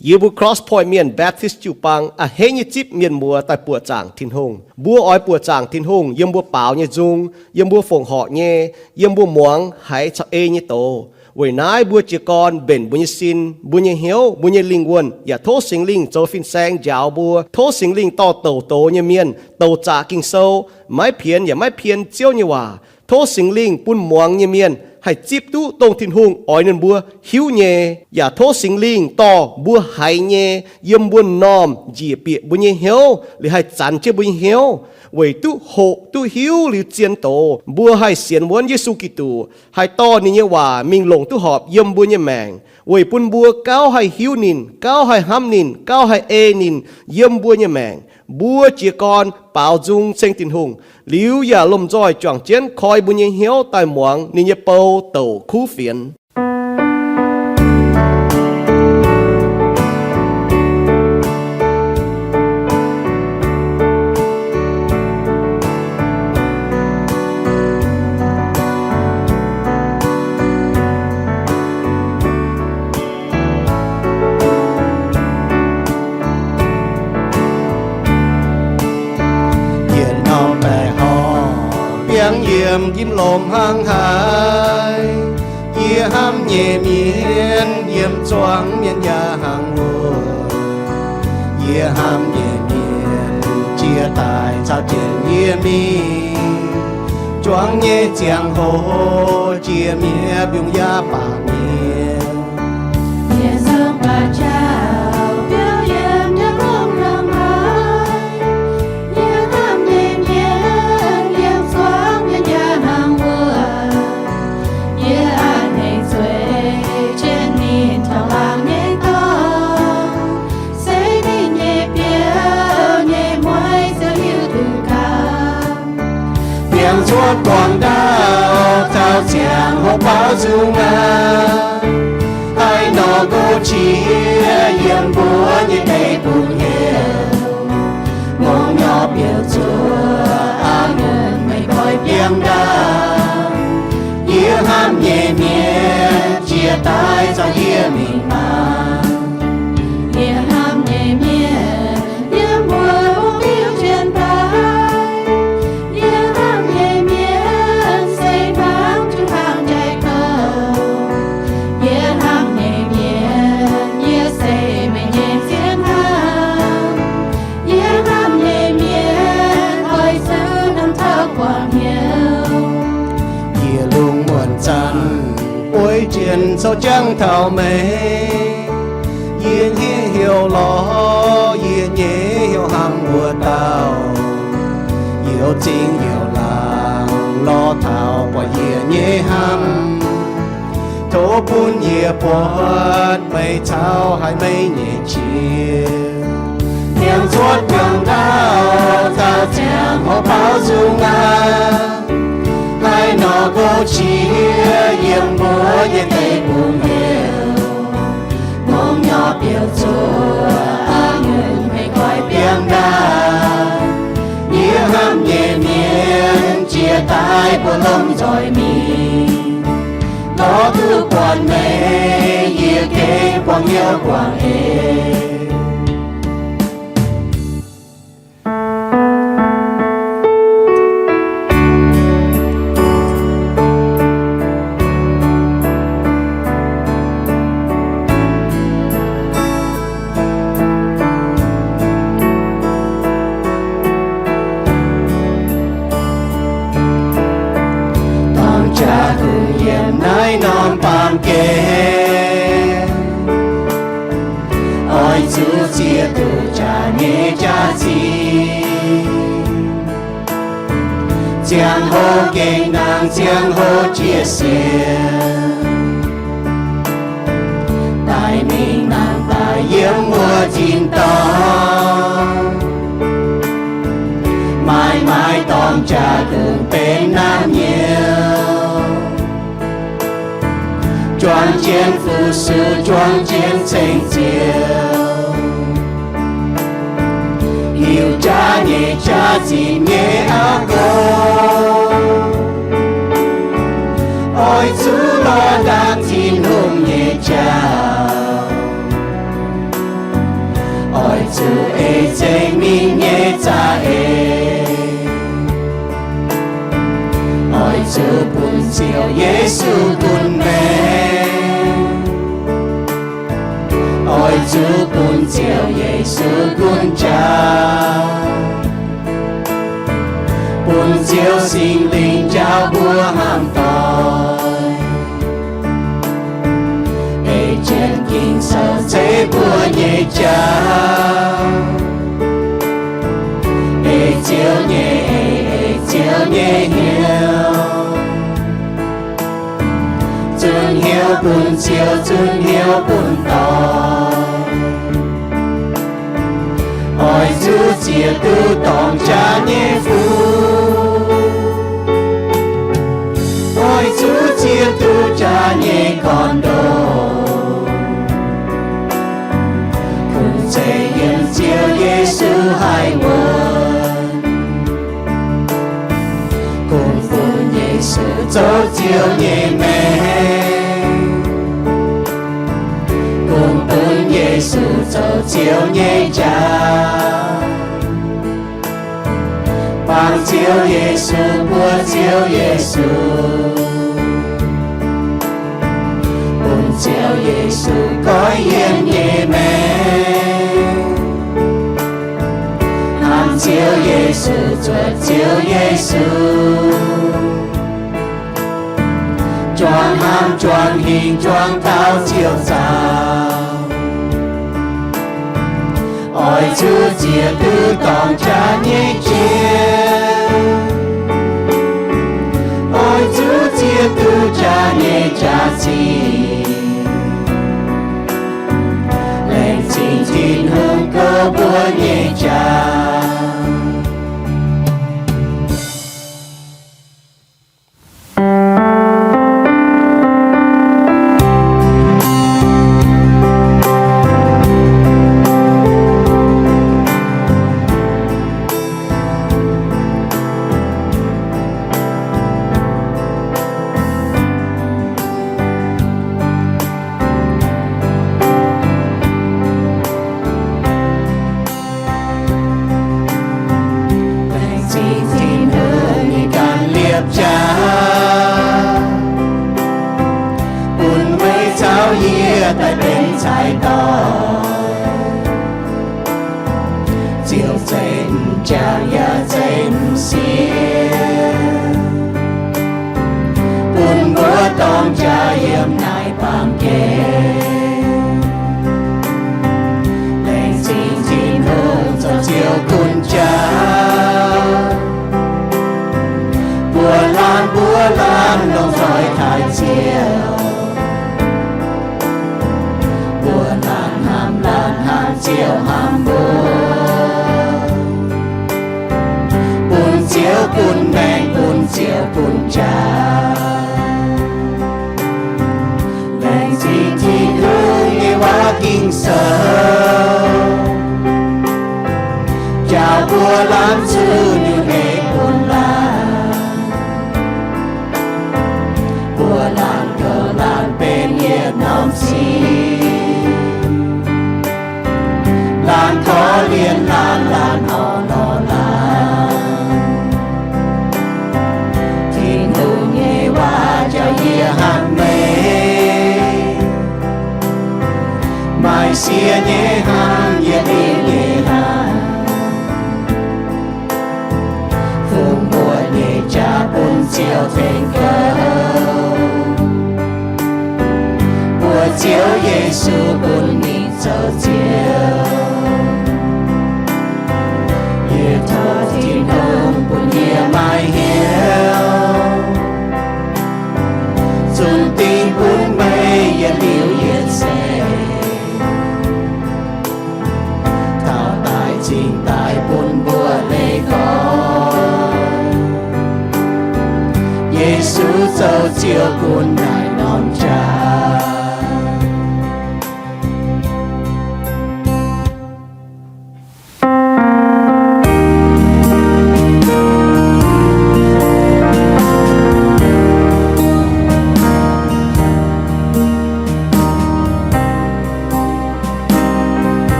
Yie mbuo Cross Point Mienh Baptist jiu-baang a'hneiv nyei zipv mienh muoz daaih buoqc zaangc Tin-Hungh. Mbuo oix buoqc zaangc Tin-Hungh yiem mbuo baaux nyei nzung, yiem mbuo fongc horc nyei, yiem mbuo muangx haiz caux ei nyei doz. Weic naaiv mbuo jiez gorn mbenc mbuo nyei sin, mbuo nyei hnyouv, mbuo nyei lingh wuonh, yaac tov Singx Lingh zoux fin-saeng njaaux mbuo. Tov Singx Lingh dorh douc doz nyei mienh, douc zaqc Ging-Sou, maiv pienx yaac maiv pien Ziouv nyei waac. Tov Singx Lingh bun muangx nyei mienh haih zipv duqv dongh Tin-Hungh oix ninh mbuo hiuv nyei, yaac tov Singx Lingh dorh mbuo haiz nyei yiem mbuo m'normh njiec bieqc mbuo nyei hnyouv, liuz haih zanx jienv mbuo nyei hnyouv, weic duqv hoqc duqv hiuv liuz zien doz, mbuo haih sienx wuonv Yesu Giduc, haih dorh ninh nyei waac mingh longc duqv horpc yiem mbuo nyei maengc, weic bun mbuo gauh haih hiuv ninh, gauh haih hnamv ninh, gauh haih ei ninh yiem mbuo nyei maengc. Mbuo jiez gorn baaux nzung ceng Tin-Hungh, liuz yaac lomh nzoih juangc jienv koi mbuo nyei hnyouv daaih muangx ninh nyei bou douc kuv fienx. Yietc norm baeqc horngh biangv yiem njimv lomc hnangv haaix, yie hnamv nyei mienh yiem zuangx mienh yaac hnangv wuov. Yie hnamv nyei mienh jiex daaih caux jienv yie mingh, zuangx nyei ziangh hoc jiex mi'aqv, mbiungc yaac baac mienh. Yie hnamv nyei mienh yiem zuangx mienh yaac hnangv wuov. Yie hnamv nyei mienh yiem zuangx mienh yaac hnangv wuov. Yie a'hneiv zueiz jienv ninh taux laangz nyei dorngx, se ninh nyei biauv nyei mueiz ziouc hiuv duqv gauh. Biangh cuotv buangh ndau caux ziangh hoc baaux nzung aqv. Haih nor nqox qiex yiem mbuo nyei deic-bung hnyouv, ngongh nyorx biouv zuoqv a'ngunc meih koi biangh ndau. Yie hnamv nyei mienh jiex daaih caux yie mingh maah. Yie hnamv nyei mienh yiem mbuo hungh diuh jienv daaih. Yie hnamv nyei mienh se hnangv jiu hlang jai kouv. Yie hnamv nyei mienh, yie se meih nyei zien hnamv. Yie hnamv nyei mienh oix zuqc hnamv taux guangc hnyouv. Yie lungh muonc zanc bueix jienv sou jangv taux meih. Yie nyei heuc lorz yie nyei heuc hnangv wuov dauh, youc zingh youc laangc lorz taux buatc yie nyei hnamv. Tov bun yie buatc meih caux haiz meih nyei qiex. Biangh cuotv buangh ndau caux ziangh hoc baaux nzung aqv. Haih nor nqox qiex yiem mbuo nyei deic-bung hnyouv, ngongh nyorx biouv zuoqv a'ngunc meih koi biangh ndau. Yie hnamv nyei mienh jiex daaih mbuo lomh nzoih mingh, lorz duqv buatc meih yie gengh buangh hnyouv guangc eix. Dorng jaax kungx yiem naaiv norm baamh gen, oix zuqc ziex duqv jaax nyei jaax-zinh. Ziangh hoc gengh nangh, ziangh hoc jiex sienx, daaih mingh nangh daaih yiem wuov tin-dorngh. Maaiz maaiz dorng jaax kungx benx naamh nyouz, juang jienv fu-sux, juang jienv ceng-ziouv, hiuv jaax nyei jaax-zinh nyei auv-gorx, oix zuqc lorz ndaangc Tin-Hungh nyei jauv. Zuqc ei zengx mingh nyei za'eix, oix zuqc bun Ziouv Yesu gunv maengc. Oix zuqc bun Ziouv Yesu gunv jaax, bun Ziouv Singx Lingh njaaux mbuo hnangv doic. Ei jienv Ging-Sou zeiv mbuo nyei jaax, ei Ziouv nyei, ei, ei Ziouv nyei hnyouv, zunc hnyouv bun Ziouv, zunc hnyouv bun doic. Oix zuqc ziex duqv dorngc jaax nyei fuqv, oix zuqc ziex duqv jaax nyei gorn-ndoqv, kungx zeiz yiem Ziouv Yesu haih wuonv. Kungx bun Yesu zoux Ziouv nyei maengc, kungx bun Yesu zoux Ziouv nyei jaax. Bangc Ziouv Yesu, mbuox Ziouv Yesu, bun Ziouv Yesu goiv yienh nyei maengc. Hnamv Ziouv Yesu, zuotc Ziouv Yesu, juangc hnamv, juangc hingh, juangc taux Ziouv zaangc. Oix zuqc ziex duqv dorngc jaax nyei jien, oix zuqc ziex duqv jaax nyei jaax-zinh, laengz zingh Tin-Hungh goux mbuo nyei jaax. Laengz zingh Tin-Hungh nyei ganh liepc jaax, bun meih caux yie daaih benx cai doic. Ziouv zeiz m'jangc yaac zeiz m'sieqv, bun mbuo dorng jaax yiem naaiv baamh gen. Laengz zingh Tin-Hungh zoux Ziouv gunv jaax, mbuo laanh mbuo laanh longc zoih taaih Ziouv. Mbuo laanh hnamv, laanh hnamv Ziouv hnamv mbuo, bun Ziouv gunv maengc, bun Ziouv gunv jaax. Laengz zingh Tin-Hungh nyei waac Ging-Sou, njaaux mbuo laanh zuqc nyungc hec bun laanh. Mbuo laanh goux laanh benx yietc norm sic, laanh korv-lienh laanh, laanh orn lorz laanh. Tin-Hungh nyei waac njaaux yie hnangv meih, maaih sie nyei hnamv yietc liuz nyei hnamv, fungx mbuo nyei jaax bun Ziouv tengx goux, mbuox Ziouv Yesu bun ninh zoux Ziouv. Yie tov Tin-Hungh bun yie maaih hnyouv zunc dingh bun meih yietc liuz yietc seix, taux daaih cingx daaih bun mbuo leih gorngv Yesu zoux Ziouv bun naaiv norm jaax.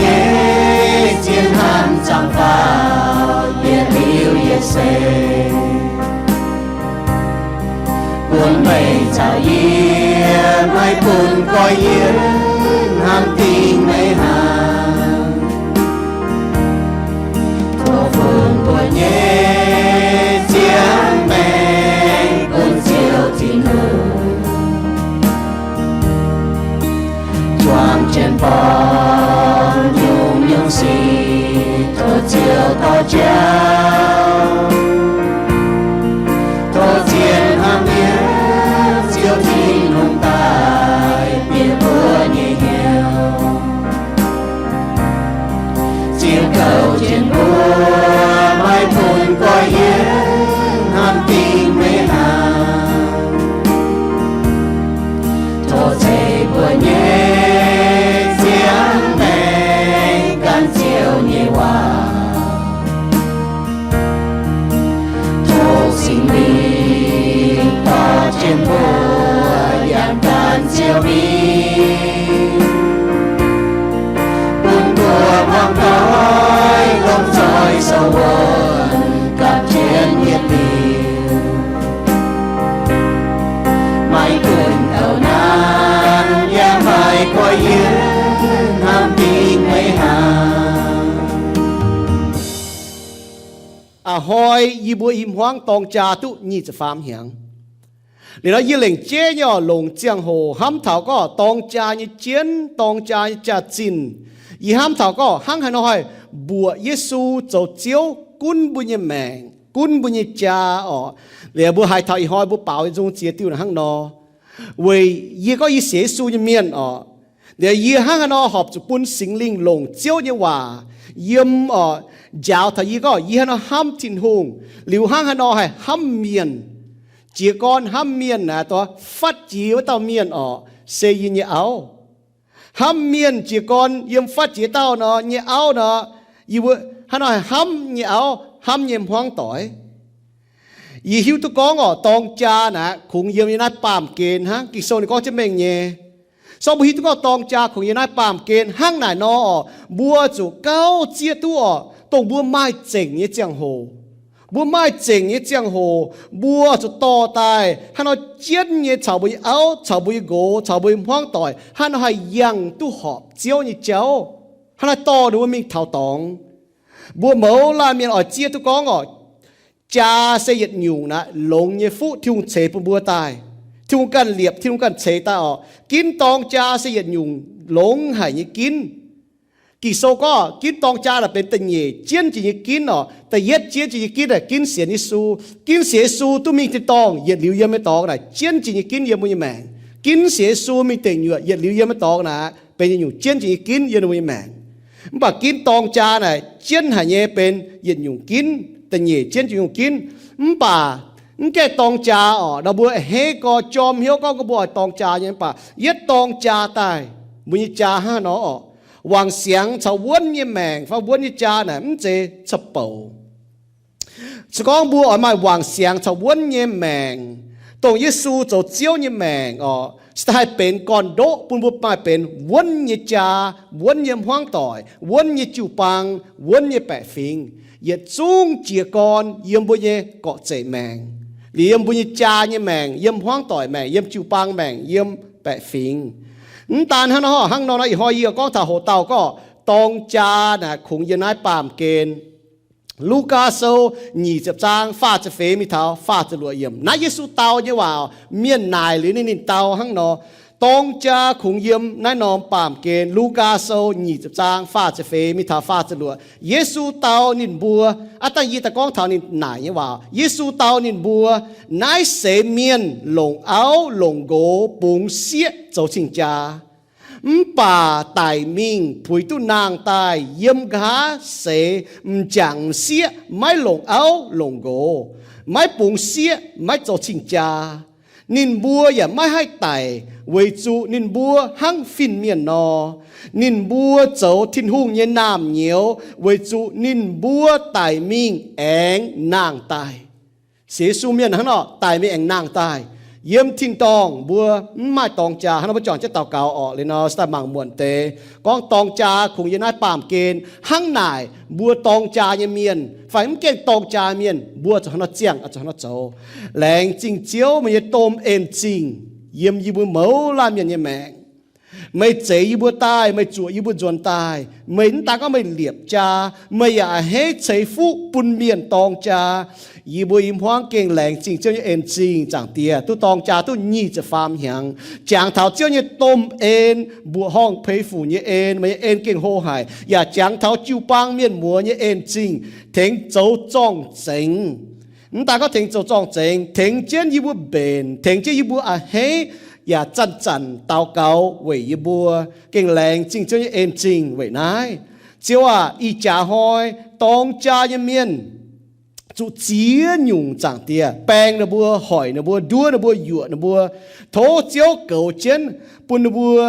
nyei zien hnamv zaangc faaux, yietc liuz yietc seix. Bun meih caux yie, maiv bun gorx-youz hnamv dingc meih hnangv. Tov fungx mbuo nyei ziangh maengx bun Ziouv Tin-Hungh. Juangc jienv-borngv nyungc-nyungc sic tov Ziouv dorh jauv. Tov zien hnamv mienh Ziouv Tin-Hungh daaih bieqc mbuo nyei hnyouv. Ziouv kouv jienv mbuo, maiv bun gorx-youz hnamv dingc meih hnangv. Tov ceix mbuo nyei ziangh maengx gan Ziouv nyei waac. Tov Singx Lingh dorh jienv mbuo yangh gan Ziouv mingh, bun mbuo hmuangv doic longc zoih sou wuonv gapv jienv yietc liuz. Maiv gunv kouv naanv yaac maiv gorx-youz hnamv dingc meih hnangv. A'hnoi yie mbuo i hmuangv dorng jaa duqv nyic ziepc faam hnyangx. Liuz nor yie lengc jeiv nyei oc, longc ziangh hoc hnamv taux gorngv dorng jaa nyei jienv, dorng jaa nyei jaax-zinh. Yie hnamv taux gorngv hnangv haaix nor haih mbuoqc Yesu zoux Ziouv gunv mbuo nyei maengc, gunv mbuo nyei jaa oc. Liuz mbuo haiz taux ih hnoi mbuo baaux nyei nzung ziex diuh naaic hnangv nor. Weic yie gorngv yie sienx Yesu nyei mienh oc, liuz yie hnangv haaix nor horpc zuqc bun Singx Lingh longc Ziouv nyei waac yiem oc, njaaux taux yie gorngv yie hnangv haaix nor hnamv Tin-Hungh, liuz hnangv haaix nor haih hnamv mienh. Jiez gorn hnamv mienh naaic, fatv jiex wuov dauh mienh oc, se yie nyei auv. Hnamv mienh jiez gorn yiem fatv jiex dauh nor nyei auv nor, yie mbuo hnangv haaix nor haih hnamv nyei auv, hnamv nyei hmuangv doic. Yie hiuv duqv gorngv oc, dorng jaa naaic kungx yiem nyei naaiv baamh gen hnangv. Ging-Sou ninh gorngv jienv mengh nyei. So mbuo hiuv duqv gorngv dorng jaa kungx yiem naaiv baamh gen hnangv naaic nor oc, mbuo zuqc gauh zieqv duqv oc, dongh mbuo maaih zengc nyei ziangh hoc. Mbuo maaih zengc nyei ziangh hoc, mbuo zuqc dorh daaih hnangv nor jienv nyei caux mbuo nyei auv, caux mbuo nyei nqox, caux mbuo nyei hmuangv doic, hnangv nor haih yangh duqv horpc Ziouv nyei jauv, hnangv naaiv dorh ninh mbuo mingh taux dorngx. Mbuo mouz laanh mienh oix zieqv duqv gorngv oc, jaa se yietc nyungc naaic longx nyei fuqv Tin-Hungh ceix bun mbuo daaih. Tin-Hungh ganh liepc, Tin-Hungh ganh ceix daaih oc. Ginv dorng jaa se yietc nyungc longx haic nyei ginv. Ging-Sou gorngv ginv dorng jaa naaic benx da'nyeic jienv jiex nyei ginv oc. Da'yietv jienv jiex nyei ginv naaic ginv sienx Yesu. Ginv sienx Yesu duqv mingh tin-dorngh yietc liuz yiem nyei dorngx naaic jienv jiex nyei ginv yiem mbuo nyei maengc. Ginv sienx Yesu mingh deic nyuoqc yietc liuz yiem nyei dorngx naaic benx yietc nyungc jienv jiex nyei ginv yiem mbuo nyei maengc. Mv baac ginv dorng jaa naaic jienv haic nyei benx yietc nyungc ginv, da'nyeic jienv jiex nyungc ginv. Mv baac mv gaengh dorng jaa oc, nor mbuo a'hneiv gorx jorm hnyouv gorngv mbuo oix dorng jaa nyei, mv baac yietv dorng jaa daaih, mbuo nyei jaa hnangv nor oc, wangc siangx caux wuonv nyei maengc fai wuonv nyei jaa naaic mv zeiz ca'bouc. Se gorngv mbuo oix maaih wangc siangx caux wuonv nyei maengc, dongh Yesu zoux Ziouv nyei maengc oc, se haih benx gorn-ndoqv bun mbuo maaih benx wuonv nyei jaa, wuonv nyei hmuangv doic, wuonv nyei jiu-baang, wuonv nyei baeqc fingx, yietc zungv jiez gorn yiem mbuo nyei gorqv-zeic maengc, liuz yiem mbuo nyei jaa nyei maengc, yiem hmuangv doic maengc, yiem jiu-baang maengc, yiem baeqc fingx. Mv daan hnangv nor, hnangv nor nor, ih hnoi yie gorngv taux hoc dauh gorngv dorng jaa naaic kungx yiem naaiv baamh gen. Lugaa Sou nyic ziepc zaang faah ziepc feix mingh taux faah ziepc luoqc yiemc. Naaiv Yesu dau nyei waac, mienh naaic liuz ninh, ninh dau hnangv nor, dorng jaa kungx yiem naaiv norm baamh gen. Lugaa Sou nyic ziepc zaang faah ziepc feix mingh taux faah ziepc luoqc. Yesu dau ninh mbuo, aav dangh yie daaih gorngv taux ninh naaic nyei waac. Yesu dau ninh mbuo, naaiv seix mienh longc auv longc nqox bungx sieqv zoux cing-jaa. Mv baac daic mingh puix duqv nangh daaih yiem nqa'haav seix m'jangc m'sieqv maiv longc auv longc nqox, maiv bungx sieqv, maiv zoux cing-jaa. Ninh mbuo yaac maiv haih daic, weic zuqc ninh mbuo hnangv fin-mienh nor. Ninh mbuo zoux Tin-Hungh nyei naamh nyouz weic zuqc ninh mbuo daic mingh aengx nangh daaih. Sienx Yesu mienh hnangv nor daic mingh aengx nangh daaih. Yiem tin-dorngh mbuo mv maaih dorng jaa. Hnangv nor mbuo juangc jienv daux gaux orqc. Liuz nor se daaih mangc muonc deix gorngv dorng jaa kungx yiem naaiv baamh gen. Hnangv naaic mbuo dorng jaa nyei mienh fai mv gaengh dorng jaa mienh, mbuo zuqc hnangv nor ziangh, zuqc hnangv nor zoux. Laengz zingh Ziouv, meih nyei domh en zingh yiem yie mbuo mouz laanh mienh nyei maengc. Meih zeix yie mbuo daaih, meih zuoqc yie mbuo nzuonx daaih. Meih mv daan gorngv meih liepc jaa, meih yaac a'hneiv ceix fuqv bun mienh dorng jaa. Yie mbuo i hmuangv gengh laengz zingh Ziouv nyei en zingh, Zaangc Diex, duqv dorng jaa duqv nyic ziepc faam hnyangx. Jangx taux Ziouv nyei domh en, mbuoqc horngh peix fuc nyei en, meih nyei en gengh hlo haic, yaac jangx taux jiu-baang mienh muoz nyei en zingh, tengx zoux zorng-zengx. Mv daan gorngv tengx zoux zorng-zengx, tengx jienv yie mbuo mbenc, tengx jienv yie mbuo a'hneiv, yaac zanc-zanc daux gaux weic yie mbuo. Gengh laengz zingh Ziouv nyei en zingh weic naaiv. Ziouv aac, ih jaax hnoi dorng jaa nyei mienh zuqc ziex nyungc, Zaangc Diex, baeng ninh mbuo, hoic ninh mbuo, nduov ninh mbuo, yuoqc ninh mbuo. Tov Ziouv goux jienv bun ninh mbuo,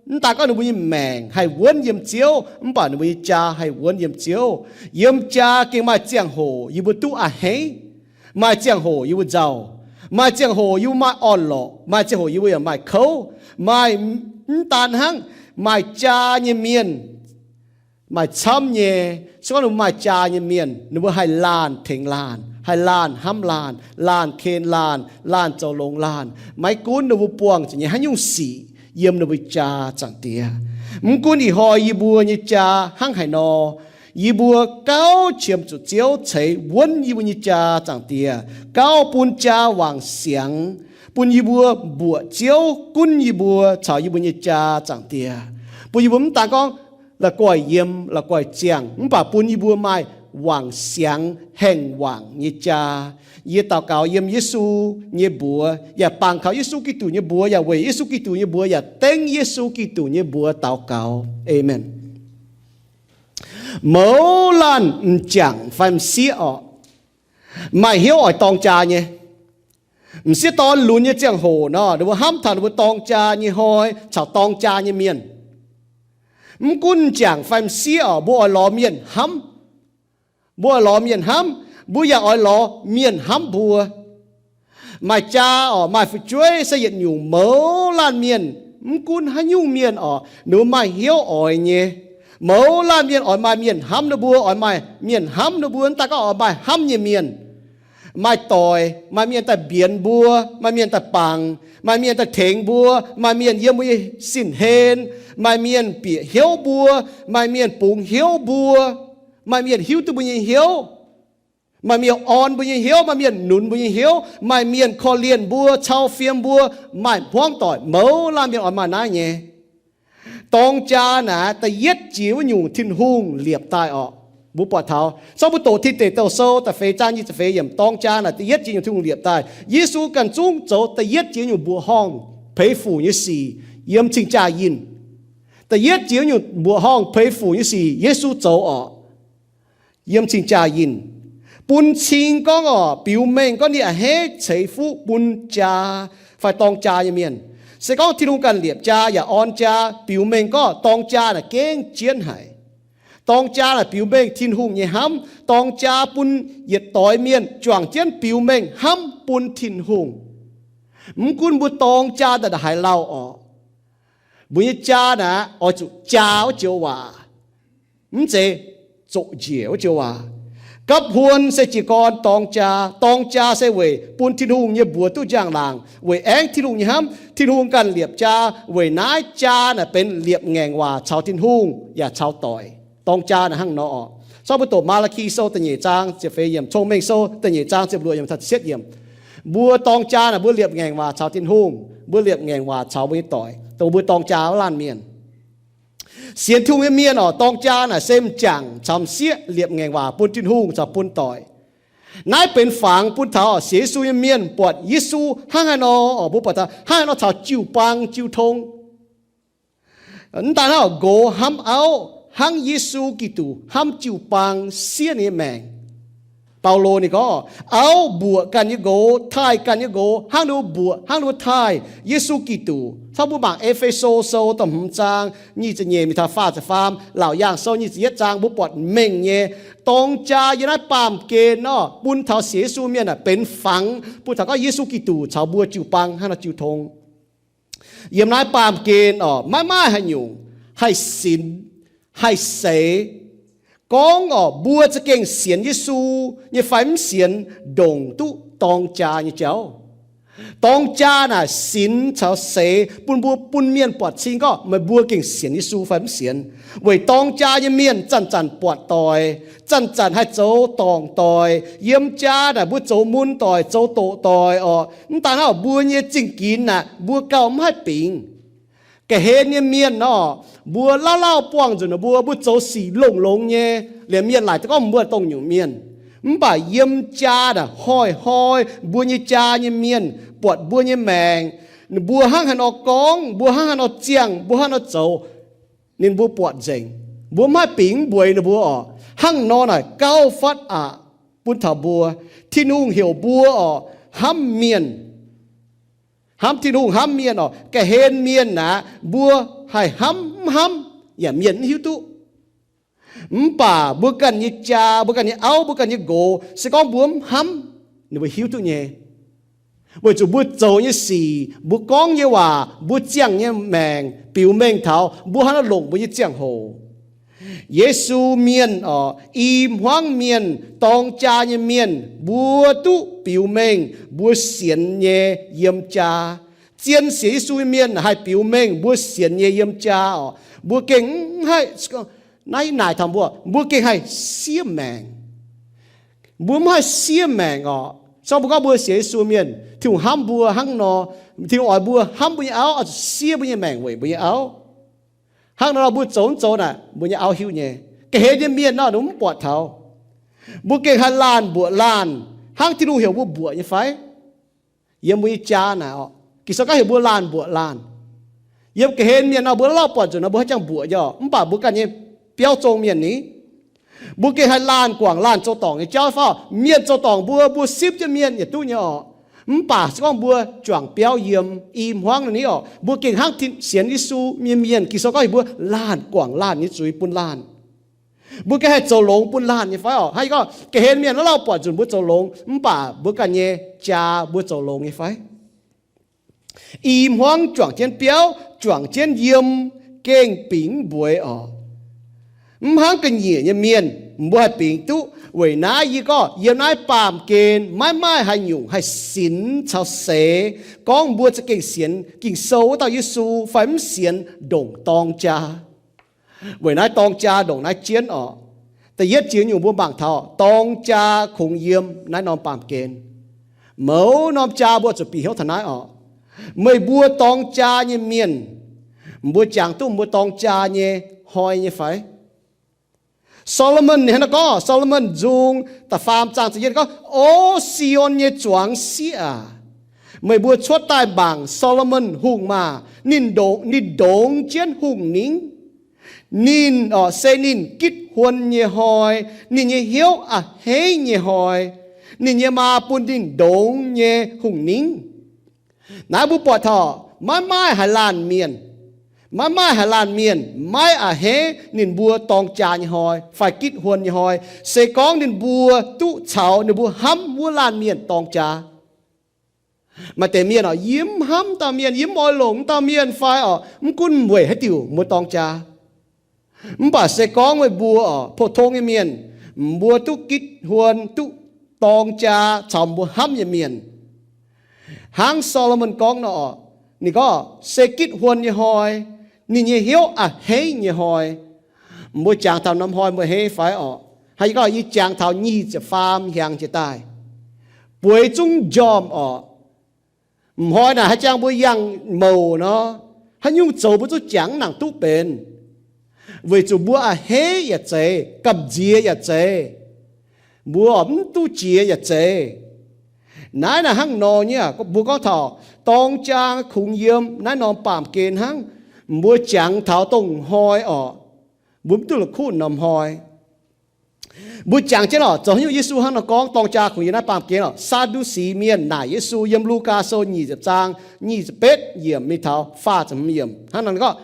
mv daan gorngv ninh mbuo nyei maengc haih wuonv yiem Ziouv, mv baac ninh mbuo nyei jaa haih wuonv yiem Ziouv. Yiem jaa gengh maaih ziangh hoc yie mbuo duqv a'hneiv, maaih ziangh hoc yie mbuo nzauh, maaih ziangh hoc yie mbuo maaih orn-lorqc, maaih ziangh hoc yie mbuo yaac maaih kouv. Maaih, mv daan hnangv, maaih jaa nyei mienh maaih camv nyei. Se gorngv ninh mbuo maaih jaa nyei mienh, ninh mbuo haih laanh tengx laanh, haih laanh hnamv laanh, laanh ken laanh, laanh zoux longx laanh. Maiv gunv ninh mbuo buangh zuqc nyei haaix nyungc sic yiem ninh mbuo jaa, Zaangc Diex, mv gunv ih hnoi yie mbuo nyei jaa hnangv haaix nor, yie mbuo gauh qiemx zuqc Ziouv ceix wuonv yie mbuo nyei jaa, Zaangc Diex, gauh bun jaa wangc siangx, bun yie mbuo mbuoqc Ziouv gunv yie mbuo caux yie mbuo nyei jaa, Zaangc Diex, bun yie mbuo mv daan gorngv la'guaih yiem, la'guaih ziangh, mv baac bun yie mbuo maaih wangc siangx, haengh wangc nyei jaa. Yie daux gaux yiem Yesu nyei mbuox, yaac bangc kaux Yesu Giduc nyei mbuox, yaac weic Yesu Giduc nyei mbuox, yaac dengv Yesu Giduc nyei mbuox daux gaux. Aamen. Mouz laanh m'jangc fai m'sieqv orqc, maaih hnyouv oix dorng jaa nyei. M'sieqv dorn lunx nyei ziangh hoc nor, ninh mbuo hnamv taux ninh mbuo dorng jaa nyei hnoi caux dorng jaa nyei mienh. Mv gunv m'jangc fai m'sieqv orqc, mbuo oix lorz mienh hnamv. Mbuo oix lorz mienh hnamv, mbuo yaac oix lorz mienh hnamv mbuo. Maaih jaa orqc, maaih fu'jueiv se yietc nyungc mouz laanh mienh, mv gunv haaix nyungc mienh orqc, ninh mbuo maaih hnyouv oix nyei. Mouz laanh mienh oix maaih mienh hnamv ninh mbuo, oix maaih mienh hnamv ninh mbuo, mv daan gorngv oix maaih hnamv nyei mienh. Maaih doic, maaih mienh daaih mbienx mbuo, maaih mienh daaih bangc, maaih mienh daaih tengx mbuo, maaih mienh yiem mbuo nyei sin-hlen, maaih mienh bieqc hnyouv mbuo, maaih mienh bungx hnyouv mbuo, maaih mienh hiuv duqv mbuo nyei hnyouv, maaih mienh orn mbuo nyei hnyouv, maaih mienh nunz mbuo nyei hnyouv, maaih mienh korv-lienh mbuo, cau fiem mbuo, maaih hmuangv doic, mouz laanh mienh oix maaih naaiv nyei. Dorng jaa naaic da'yietv jiex wuov nyungc Tin-Hungh liepc daaih orqc. Mbuo buatc taux, zorqv mbuo doqc Tin Deic Douh Sou da'feix zaang nyic ziepc feix yiemc, dorng jaa naaic da'yietv jiex nyungc Tin-Hungh liepc daaih. Yesu ganh zungv zoux da'yietv jiex nyungc mbuoqc horngh peix fuc nyei sic yiem cing-jaa yinh. Da'yietv jiex nyungc mbuoqc horngh peix fuc nyei sic Yesu zoux orqc. Yiem cing-jaa yinh, bun cing gorngv orqc, biux mengh gorngv ninh a'hneiv ceix fuqv bun jaa fai dorng jaa nyei mienh. Se gorngv Tin-Hungh ganh liepc jaa yaac orn jaa, biux mengh gorngv dorng jaa naaic gengh jienv haic. Dorng jaa naaic biux mengh Tin-Hungh nyei hnamv. Dorng jaa bun yietc doix mienh juangc jienv biux mengh hnamv bun Tin-Hungh. Mv gunv mbuo dorng jaa daaih haaix lauh orqc, mbuo nyei jaa naaic oix zuqc jaa wuov joux waac, mv zeiz zoqc njiec wuov joux waac. Gapv huon se jiez gorn dorng jaa. Dorng jaa se weic bun Tin-Hungh nyei mbuox duqv njang-laangc, weic aengv Tin-Hungh nyei hnamv. Tin-Hungh ganh liepc jaa, weic naaiv jaa naaic benx liepc ngaengc waac caux Tin-Hungh yaac caux doic. Dorng jaa naaic hnangv nor orqc. Zorqv mbuo doqc Maa^laa^ki Sou da'nyeic zaang ziepc feix yiemc, Cong-Mengh Sou da'nyeic zaang ziepc luoqc yiemc taux ziepc cietv yiemc. Mbuo dorng jaa naaic mbuo liepc ngaengc waac caux Tin-Hungh, mbuo liepc ngaengc waac caux mbuo nyei doic, dongh mbuo dorng jaa wuov laanh mienh. Sienx Tin-Hungh nyei mienh orqc, dorng jaa naaic se m'jangc caux m'sieqv liepc ngaengc waac bun Tin-Hungh caux bun doic. Naaiv benx fangx bun taux sienx Yesu nyei mienh buatc Yesu hnangv haaix nor orqc, mbuo buatc taux hnangv haaix nor caux jiu-baang jiu tong. Mv daan hnangv, nqox hnamv auv, hnangv Yesu Giduc hnamv jiu-baang siev ninh nyei maengc. Baulo ninh gorngv, auv mbuoqc ganh nyei nqox, taaih ganh nyei nqox, hnangv ninh mbuo mbuoqc, hnangv ninh mbuo taaih Yesu Giduc. Caux mbuo mangc E^fe^so Sou da'hmz zaang nyic ziepc nyeic mingh taux faah ziepc faam, Laauc Yaangh Sou nyic ziepc yietv zaang mbuo buatc mengh nyei dorng jaa yiem naaiv baamh gen nor, bun taux sienx Yesu mienh aah, benx fangx bun taux gorngv Yesu Giduc caux mbuo jiu-baang hnangv nor jiu tong. Yiem naaiv baamh gen orqc, maiv maaih haaix nyungc haih sinx, haih seix. Gorngv orqc, mbuo za'gengh sienx Yesu nyei fai mv sienx, ndongc duqv dorng jaa nyei jauv. Dorng jaa naaic sinx caux seix bun mbuo, bun mienh buatc cing gorngv meih mbuo gengh sienx Yesu fai mv sienx. Weic dorng jaa nyei mienh zanc-zanc buatc doic, zanc-zanc haih zoux dorngc doic. Yiem jaa naaic mbuo zoux mun doic, zoux doqc doic orqc. Mv daan hnangv, mbuo nyei zingh ginx naaic mbuo gauh mv haih bingx. Ga'hlen nyei mienh orqc, mbuo lauh lauh buangh nzunc mbuo, mbuo zoux sic longx-longx nyei, liemh mienh laaic duqv gorngv mbuo dongh nyungc mienh. Mv baac yiem jaa naaic hnoi-hnoi mbuo nyei jaa nyei mienh buatc mbuo nyei maengc, mbuo hnangv haaix nor gorngv, mbuo hnangv haaix nor ziangh, mbuo hnangv haaix nor zoux, ninh mbuo buatc nzengc. Mbuo mv haih bingx mbueix ninh mbuo orqc. Hnangv nor naaic gauh fatv aqc bun taux mbuo. Tin-Hungh heuc mbuo orqc, hnamv mienh, hnamv Tin-Hungh, hnamv mienh orqc. Ga'hlen mienh naaic mbuo haih hnamv mv hnamv yaac mienh mv hiuv duqv. Mv baac mbuo ganh nyei jaa, mbuo ganh nyei auv, mbuo ganh nyei nqox, se gorngv mbuo mv hnamv, ninh mbuo hiuv duqv nyei. Weic zuqc mbuo zoux nyei sic, mbuo gorngv nyei waac, mbuo ziangh nyei maengc biux mengh taux mbuo hnangv naaiv longc mbuo nyei ziangh hoc. Yesu mienh orqc, i hmuangv mienh, dorng jaa nyei mienh, mbuo duqv biux mengh mbuo sienx nyei yiem jaa. Zien sienx Yesu nyei mienh haih biux mengh mbuo sienx nyei yiem jaa orqc. Mbuo gengh mv haih, naaiv naaic taux mbuo, mbuo gengh haih siev maengc. Mbuo mv haih siev maengc orqc. Se gorngv mbuo gorngv mbuo sienx Yesu mienh, Tin-Hungh hnamv mbuo hnangv nor, Tin-Hungh oix mbuo hnamv mbuo nyei auv, oix zuqc siev mbuo nyei maengc weic mbuo nyei auv. Hnangv nor mbuo zoux mv zoux naaic mbuo nyei auv hiuv nyei. Ga'hlen nyei mienh nor ninh mv buatc taux. Mbuo gengh haih laanh mbuoqc laanh hnangv Tin-Hungh heuc mbuo mbuoqc nyei fai? Yiem mbuo nyei jaa naaic orqc, Ging-Sou gorngv heuc mbuo laanh mbuoqc laanh. Yiem ga'hlen mienh nor mbuo lauh buatc nzunc nor mbuo haaix jangx mbuoqc nyei orqc, mv baac mbuo ganh nyei biauv zong mienh ni. Mbuo gengh haih laanh guangc laanh zoux dorngc nyei jauv fai orqc? Mienh zoux dorngc mbuo, mbuo sipv jienv mienh yietc duqv nyei orqc. Mv baac se gorngv mbuo juangc biauv yiem i hmuangv ni orqc, mbuo gengh hnangv sienx Yesu nyei mienh, Ging-Sou gorngv heuc mbuo laanh guangc laanh nyei zuiz bun laanh. Mbuo gengh haih zoux longx bun laanh nyei fai orqc? Hnangv yie gorngv, ga'hlen mienh lauh lauh buatc nzunc mbuo zoux longx, mv baac mbuo ganh nyei jaa mbuo zoux longx nyei fai? I hmuangv juangc jienv biauv, juangc jienv yiem, gengh bingx mv mbueiz orqc. Mv hnangv ga'nyiec nyei mienh, mbuo haih bingx duqv. Weic naaiv yie gorngv yiem naaiv baamh gen maiv maaih haaix nyungc haih sinx caux seix gorngv mbuo za'gengh sienx Ging-Sou wuov dauh Yesu fai mv sienx ndongc dorng jaa. Weic naaiv dorng jaa ndongc naaiv jienv orqc. Da'yietv jiex nyungc mbuo mangc taux dorng jaa kungx yiem naaiv norm baamh gen. Mouz norm jaa mbuo zuqc bieqc hnyouv taux naaiv orqc. Meih mbuo dorng jaa nyei mienh, mbuo jangx duqv mbuo dorng jaa nyei hnoi nyei fai? Solomon ninh hnangv naaiv gorngv, Solomon nzung da'faam zaang ziepc yietv gorngv, O Si^on nyei zuangx sieqv aac, meih mbuo cuotv daaih mangc Solomon hungh maah! Ninh ndongx, ninh ndongx jienv hungh ningv. Ninh orqc, se ninh gitv huon nyei hnoi, ninh nyei hnyouv a'hneiv nyei hnoi, ninh nyei maa bun ninh ndongx nyei hungh ningv. Naaiv mbuo buatc taux maiv maaih haaix laanh mienh, maiv maaih haaix laanh mienh maiv a'hneiv ninh mbuo dorng jaa nyei hnoi fai gitv huon nyei hnoi, se gorngv ninh mbuo duqv caux ninh mbuo hnamv wuov laanh mienh dorng jaa. Maaih deix mienh orqc, yie mv hnamv dauh mienh, yie mv oix longc dauh mienh fai orqc, mv gunv weic haaix diuc mbuo dorng jaa. Mv baac se gorngv meih mbuo orqc, pou-tong nyei mienh, mbuo duqv gitv huon, duqv dorng jaa caux mbuo hnamv nyei mienh. Hnangv Solomon gorngv nor orqc, ninh gorngv se gitv huon nyei hnoi, ninh nyei hnyouv a'hneiv nyei hnoi. Mbuo jangx taux norm hnoi mbuo a'hneiv fai orqc? Hnangv yie gorngv, yie jangx taux nyic ziepc faam hnyangx jiex daaih, bueix zungv njormh orqc. M'hnoi naaic haaix jangx mbuo yangh mouc nor, haaix nyungc zoux mbuo zungv jangx nangc duqv benx. Weic zuqc mbuo a'hneiv yaac zeiz, gamh nziex yaac zeiz, mbuo mv duqv jiex yaac zeiz. Naaiv naaic hnangv nor nyei, mbuo gorngv taux dorng jaa kungx yiem naaiv norm baamh gen hnangv. Mbuo jangx taux dongh hnoi orqc, mbuo mv duqv la'kuqv norm hnoi. Mbuo jangx jienv oc, zoux haaix nyungc Yesu hnangv nor gorngv dorng jaa kungx yiem naaiv baamh gen oc. Saa^ndu^si Mienh naaic Yesu yiem Lugaa Sou nyic ziepc zaang nyic ziepc betv yiemc mingh taux faah ziepc hmz yiemc hnangv nor gorngv,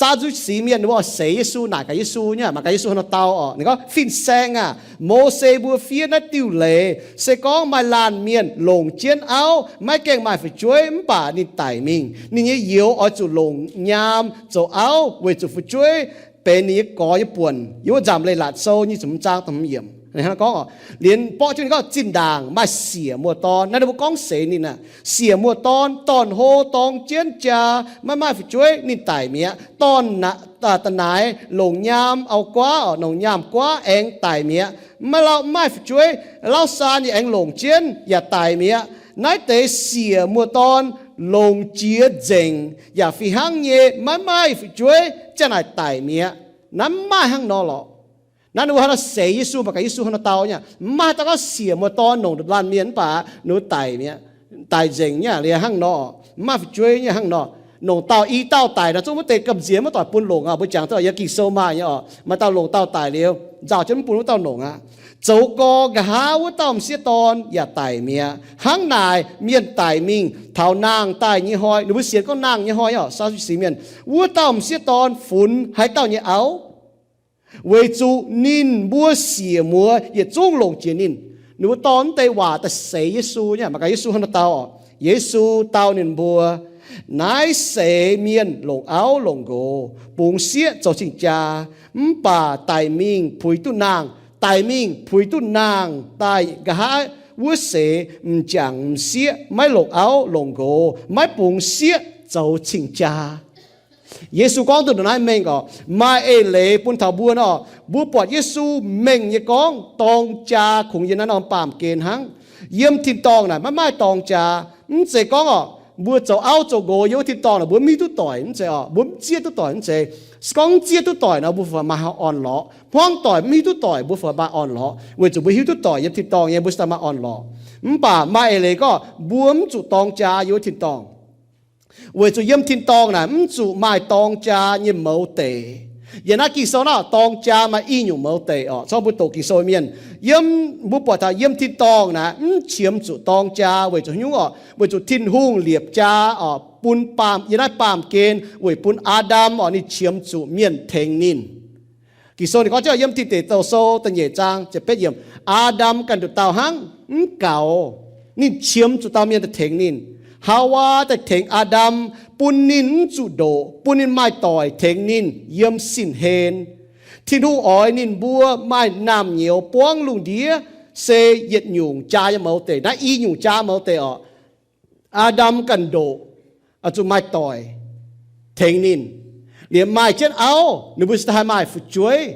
Saa^ndu^si Mienh ninh mbuo seix Yesu, naaic gaax Yesu nyei, mangc gaax Yesu hnangv nor dau oc. Ninh gorngv, Fin-saeng aah! Mose mbuo fiev naaiv diuh leiz se gorngv maaih laanh mienh longc jienv auv, maiv gaengh maaih fu'jueiv mv baac ninh daic mingh, ninh nyei youz oix zuqc longc nyaam zoux auv weic zuqc fu'jueiv benx ninh nyei gorx nyei buonc. Yiem wuov Nzamc Leiz-Latc Sou nyic ziepc hmz zaang da'hmz yiemc hnangv nor gorngv oc. Liemh borqv jienv ninh gorngv, Zinh ndaangc maaih siec muoz-dorn. Naaiv ninh mbuo gorngv seix ninh aqv. Siec muoz-dorn dorn-hlo dorng jienv jaa, maiv maaih fu'jueiv, ninh daic mi'aqv. Dorn-naaic longc nyaam auv-guaav, longc nyaam guaav aengx daic mi'aqv. Maiv lauh, mv maaih fu'jueiv, lauh saan yaac aengx longc jienv yaac daic mi'aqv. Naaiv deix siec muoz-dorn longc jiex nzengc yaac fih hnangv nyei maiv maaih fu'jueiv, ziang naaic daic mi'aqv. Naaiv mv maaih hnangv nor lorqc. Naaiv ninh mbuo hnangv nor seix Yesu, mangc gaax Yesu hnangv nor dau nyei. Mv maaih haaix dauh gorngv siec muoz-dorn longc laanh mienh mv baac ninh mbuo daic mi'aqv, daic nzengc nyei liuz hnangv nor, mv maaih fu'jueiv nyei hnangv nor. Longc dauh i dauh daic nor, zungv wuov deix gamh nziex maiv doic bun longc aqv. Mbuo jangx duqv yiem Ging-Sou maaih nyei oc. Maaih dauh longc dauh daic liuz, nzauh jienv mv bun wuov dauh longc aqv. Zoux gorx nqa'haav wuov dauh m'sieqv dorn yaac daic mi'aqv. Hnangv naaic, mienh daic mingh taux nangh daaih nyei hnoi, ninh mbuo sienx gorngv nangh nyei hnoi oc, Saa^du^si Mienh, wuov dauh m'sieqv dorn funx haaix dauh nyei auv? Weic zuqc ninh mbuo siec muoz yietc zungv longc jiex ninh. Ninh mbuo dorh wuov deix waac daaih seix Yesu nyei. Mangc gaax Yesu hnangv nor dau oc. Yesu dau ninh mbuo, Naaiv seix mienh longc auv longc nqox, bungx sieqv zoux cing-jaa, mv baac daic mingh puix duqv nangh. Daic mingh puix duqv nangh daaih nqa'haav wuov seix m'jangc m'sieqv maiv longc auv longc nqox, maiv bungx sieqv zoux cing-jaa. Yesu gorngv duqv ndongc naaiv mengh oc, maaih eix leiz bun taux mbuo nor, mbuo buatc Yesu mengh nyei gorngv dorng jaa kungx yiem naaiv norm baamh gen hnangv. Yiem tin-dorngh naaic maiv maaih dorng jaa. Mv zeiz gorngv oc, mbuo zoux auv zoux nqox yiem wuov tin-dorngh naaic mbuo mv hiuv duqv doic, mv zeiz oc, mbuo mv zieqv duqv doic, mv zeiz. Se gorngv mv zieqv duqv doic nor, mbuo fai maaih orn-lorqc. Hmuangv doic mv hiuv duqv doic, mbuo fai maaih orn-lorqc, weic zuqc mbuo hiuv duqv doic yiem tin-dorngh nyei, mbuo fai maaih orn-lorqc. Mv baac maaih eix leiz gorngv mbuo mv zuqc dorng jaa yiem wuov tin-dorngh. Weic zuqc yiem tin-dorngh naaic mv zuqc maaih dorng jaa nyei mouz deic. Yiem naaiv Ging-Sou naaiv dorng jaa maaih i nyungc mouz deic oc. Corc mbuo doqc Ging-Sou mienh, yiem, mbuo buatc taux yiem tin-dorngh naaic mv qiemx zuqc dorng jaa weic zuqc haaix nyungc oc? Weic zuqc Tin-Hungh liepc jaa oc bun baamh, yiem naaiv baamh gen weic bun Aa^ndam oc, ninh qiemx zuqc mienh tengx ninh. Ging-Sou ninh gorngv jienv yiem Tin Deic Douh Sou da'nyeic zaang ziepc betv yiemc, Aa^ndam ganh nduqc dauh hnangv mv gaux, ninh qiemx zuqc dauh mienh daaih tengx ninh. Haawaa daaih tengx Aa^ndam, bun ninh mv zuqc ndoqc, bun ninh maaih doic tengx ninh yiem sin-hlen. Tin-Hungh oix ninh mbuo maaih naamh nyouz buangv lungh ndiev, se yietc nyungc jaa nyei mouz deic. Naaiv i nyungc jaa mouz deic oc. Aa^ndam ganh ndoqc, oix zuqc maaih doic tengx ninh. Liemh maaih jienv auv, ninh mbuo cingx daaih haih maaih fu'jueiv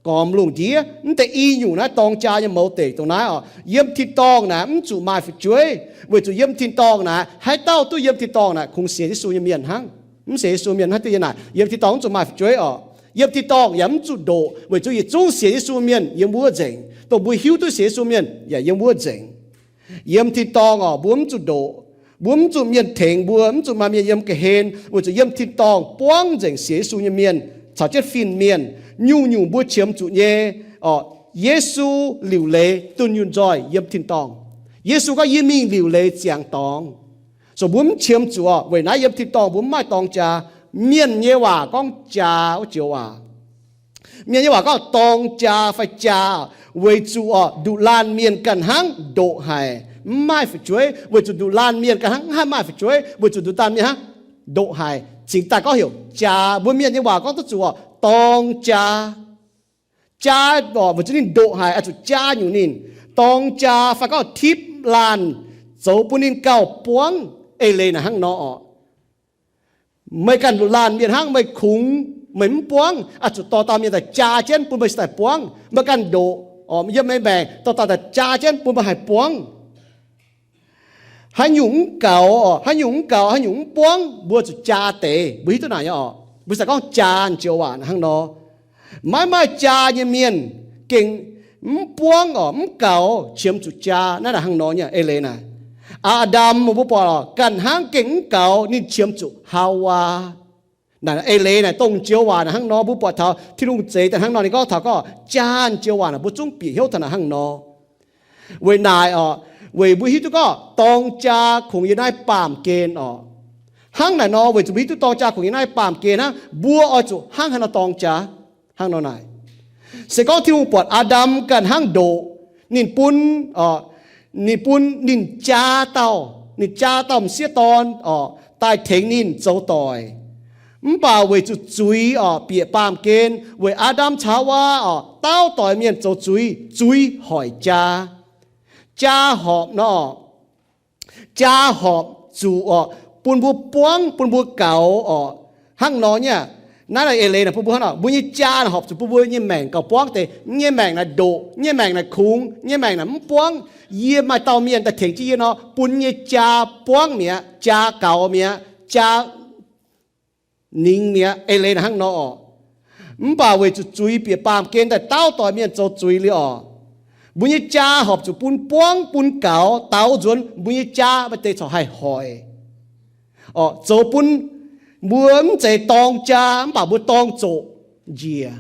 gormx lungh ndiev. Mv deix i nyungc naaiv dorng jaa nyei mouz deic dongh naaiv oc. Yiem tin-dorngh naaic mv zuqc maaih fu'jueiv, weic zuqc yiem tin-dorngh naaic haaix dauh duqv yiem tin-dorngh naaic kungx sienx Yesu nyei mienh hnangv. Mv sienx Yesu mienh hnangv duqv yiem naaic, yiem tin-dorngh mv zuqc maaih fu'jueiv oc. Yiem tin-dorngh yaac mv zuqc ndoqc, weic zuqc yietc zungv sienx Yesu mienh yiem wuov nzengc. Dongh mbuo hiuv duqv sienx Yesu mienh yaac yiem wuov nzengc. Yiem tin-dorngh oc, mbuo mv zuqc ndoqc. Mbuo mv zuqc mienh tengx mbuo, mv zuqc maaih mienh yiem ga'hlen, weic zuqc yiem tin-dorngh buangv nzengc sienx Yesu nyei mienh caux jienv fin-mienh. Nyungc-nyungc mbuo qiemx zuqc nyei oc, Yesu liuc leiz dunh yunh nzoih yiem tin-dorngh. Yesu gorngv, Yie mingh liuc leiz ziangx dorngx. So mbuo mv qiemx zuqc oc, weic naaiv yiem tin-dorngh mbuo mv maaih dorng jaa. Mienh nyei waac gorngv jaa wuov joux waac. Mienh nyei waac gorngv dorng jaa fai jaa, weic zuqc oc, nduqc laanh mienh ganh hnangv ndoqc haic, mv maaih fu'jueiv, weic zuqc nduqc laanh mienh ganh hnangv mv haih maaih fu'jueiv, weic zuqc nduqc laanh mienh hnangv ndoqc haic, cingx daaih gorngv heuc jaa. Mbuo mienh nyei waac gorngv duqv zuqc oc, dorng jaa. Jaa oc, weic zuqc ninh ndoqc haic, oix zuqc jaa nyungc ninh. Dorng jaa fai gorngv tipv laanh zoux bun ninh gauh buangv. Eix leiz naaic hnangv nor oc. Meih ganh nduqc laanh mienh hnangv, meih kungx meih mv buangv, oix zuqc dorh dauh mienh daaih jaa jienv bun meih cingx daaih buangv. Meih ganh ndoqc oc, yiem meih maengc dorh dauh daaih jaa jienv bun meih haih buangv. Haaix nyungc mv gaux oc, haaix nyungc mv gaux, haaix nyungc mv buangv, mbuo zuqc jaa deix. Mbuo hiuv duqv naaic nyei oc. Mbuo cingx gorngv jaa joux waac hnangv nor. Maiv maaih jaa nyei mienh gengh mv buangv oc, mv gaux, qiemx zuqc jaa. Naaiv naaic hnangv nor nyei eix leiz naaic. Aa^ndam mbuo buatc oc, ganh hnangv gengh mv gaux, ninh qiemx zuqc Haawaa. Eix leiz naaic dongh joux waac naaic hnangv nor, mbuo buatc taux Tin-Hungh zeix daaih hnangv nor, ninh gorngv taux gorngv jaa joux waac naaic mbuo zungv bieqc hnyouv taux naaic hnangv nor. Weic naaic orqc, weic mbuo hiuv duqv gorngv dorng jaa kungx yiem naaiv baamh gen orqc. Hnangv naaic nor, weic zuqc mbuo hiuv duqv dorng jaa kungx yiem naaiv baamh gen hnangv, mbuo oix zuqc hnangv haaix nor dorng jaa hnangv nor naaic. Se gorngv Tin-Hungh buatc Aa^ndam ganh hnangv ndoqc, ninh bun, ninh bun ninh jaa dauh, ninh jaa dauh m'sieqv dorn orqc, daaih tengx ninh zoux doic. Mv baac weic zuqc zuiz orqc bieqc baamh gen, weic Aa^ndam caux Haawaa orqc dauh doic mienh zoux zuiz, zuiz hoic jaa. Jaa horpc nor, jaa horpc zuqc orqc bun mbuo buangv, bun mbuo gaux orqc. Hnangv nor nyei, naaiv naaic eix leiz naaic bun mbuo hnangv nor, mbuo nyei jaa naaic horpc zuqc bun mbuo nyei maengc gauh buangv deix. Nyei maengc naaic ndoqc, nyei maengc naaic kungx, nyei maengc naaic mv buangv. Yie maaih dauh mienh daaih tengx jienv yie nor, bun nyei jaa buangv mi'aqv, jaa gaux mi'aqv, jaa ningx mi'aqv. Eix leiz naaic hnangv nor orqc. Mv baac weic zuqc zuiz bieqc baamh gen daaih dauh doic mienh zoux zuiz liuz orqc, mbuo nyei jaa horpc zuqc bun buangv, bun gaux, daaux nzuonx mbuo nyei jaa maaih deix corc haih hoic orqc, zoux bun mbuo mv zeiz dorng jaa mv baac mbuo dorng zoqc njiec.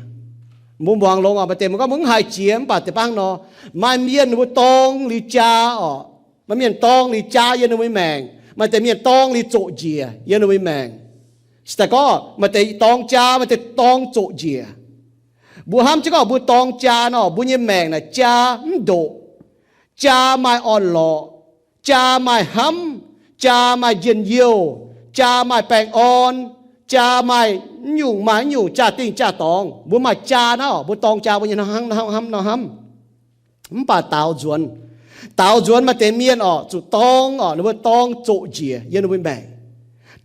Mbuo muangx longx orqc, maaih deix mbuo gorngv mbuo mv haih jiex mv baac deix baav hnangv nor, maaih mienh ninh mbuo dorng liuz jaa orqc, maaih mienh dorng liuz jaa yiem ninh mbuo nyei maengc, maaih deix mienh dorng liuz zoqc njiec yiem ninh mbuo nyei maengc. Se daaih gorngv maaih deix dorng jaa, maaih deix dorng zoqc njiec. Mbuo hnamv jienv gorngv mbuo dorng jaa nor, mbuo nyei maengc naaic jaa mv ndoqc, jaa maaih orn-lorqc, jaa maaih hnamv, jaa maaih njien-youh, jaa maaih baengh orn, jaa maaih mv nyungc maaih mv nyungc jaa-dingh jaa-dorngx. Mbuo maaih jaa naaiv orqc, mbuo dorng jaa mbuo nyei hnamv, hnamv, hnamv nor hnamv. Mv baac daaux nzuonx, daaux nzuonx maaih deix mienh orqc, zuqc dorng orqc, ninh mbuo dorng zoqc njiec yiem ninh mbuo maengc.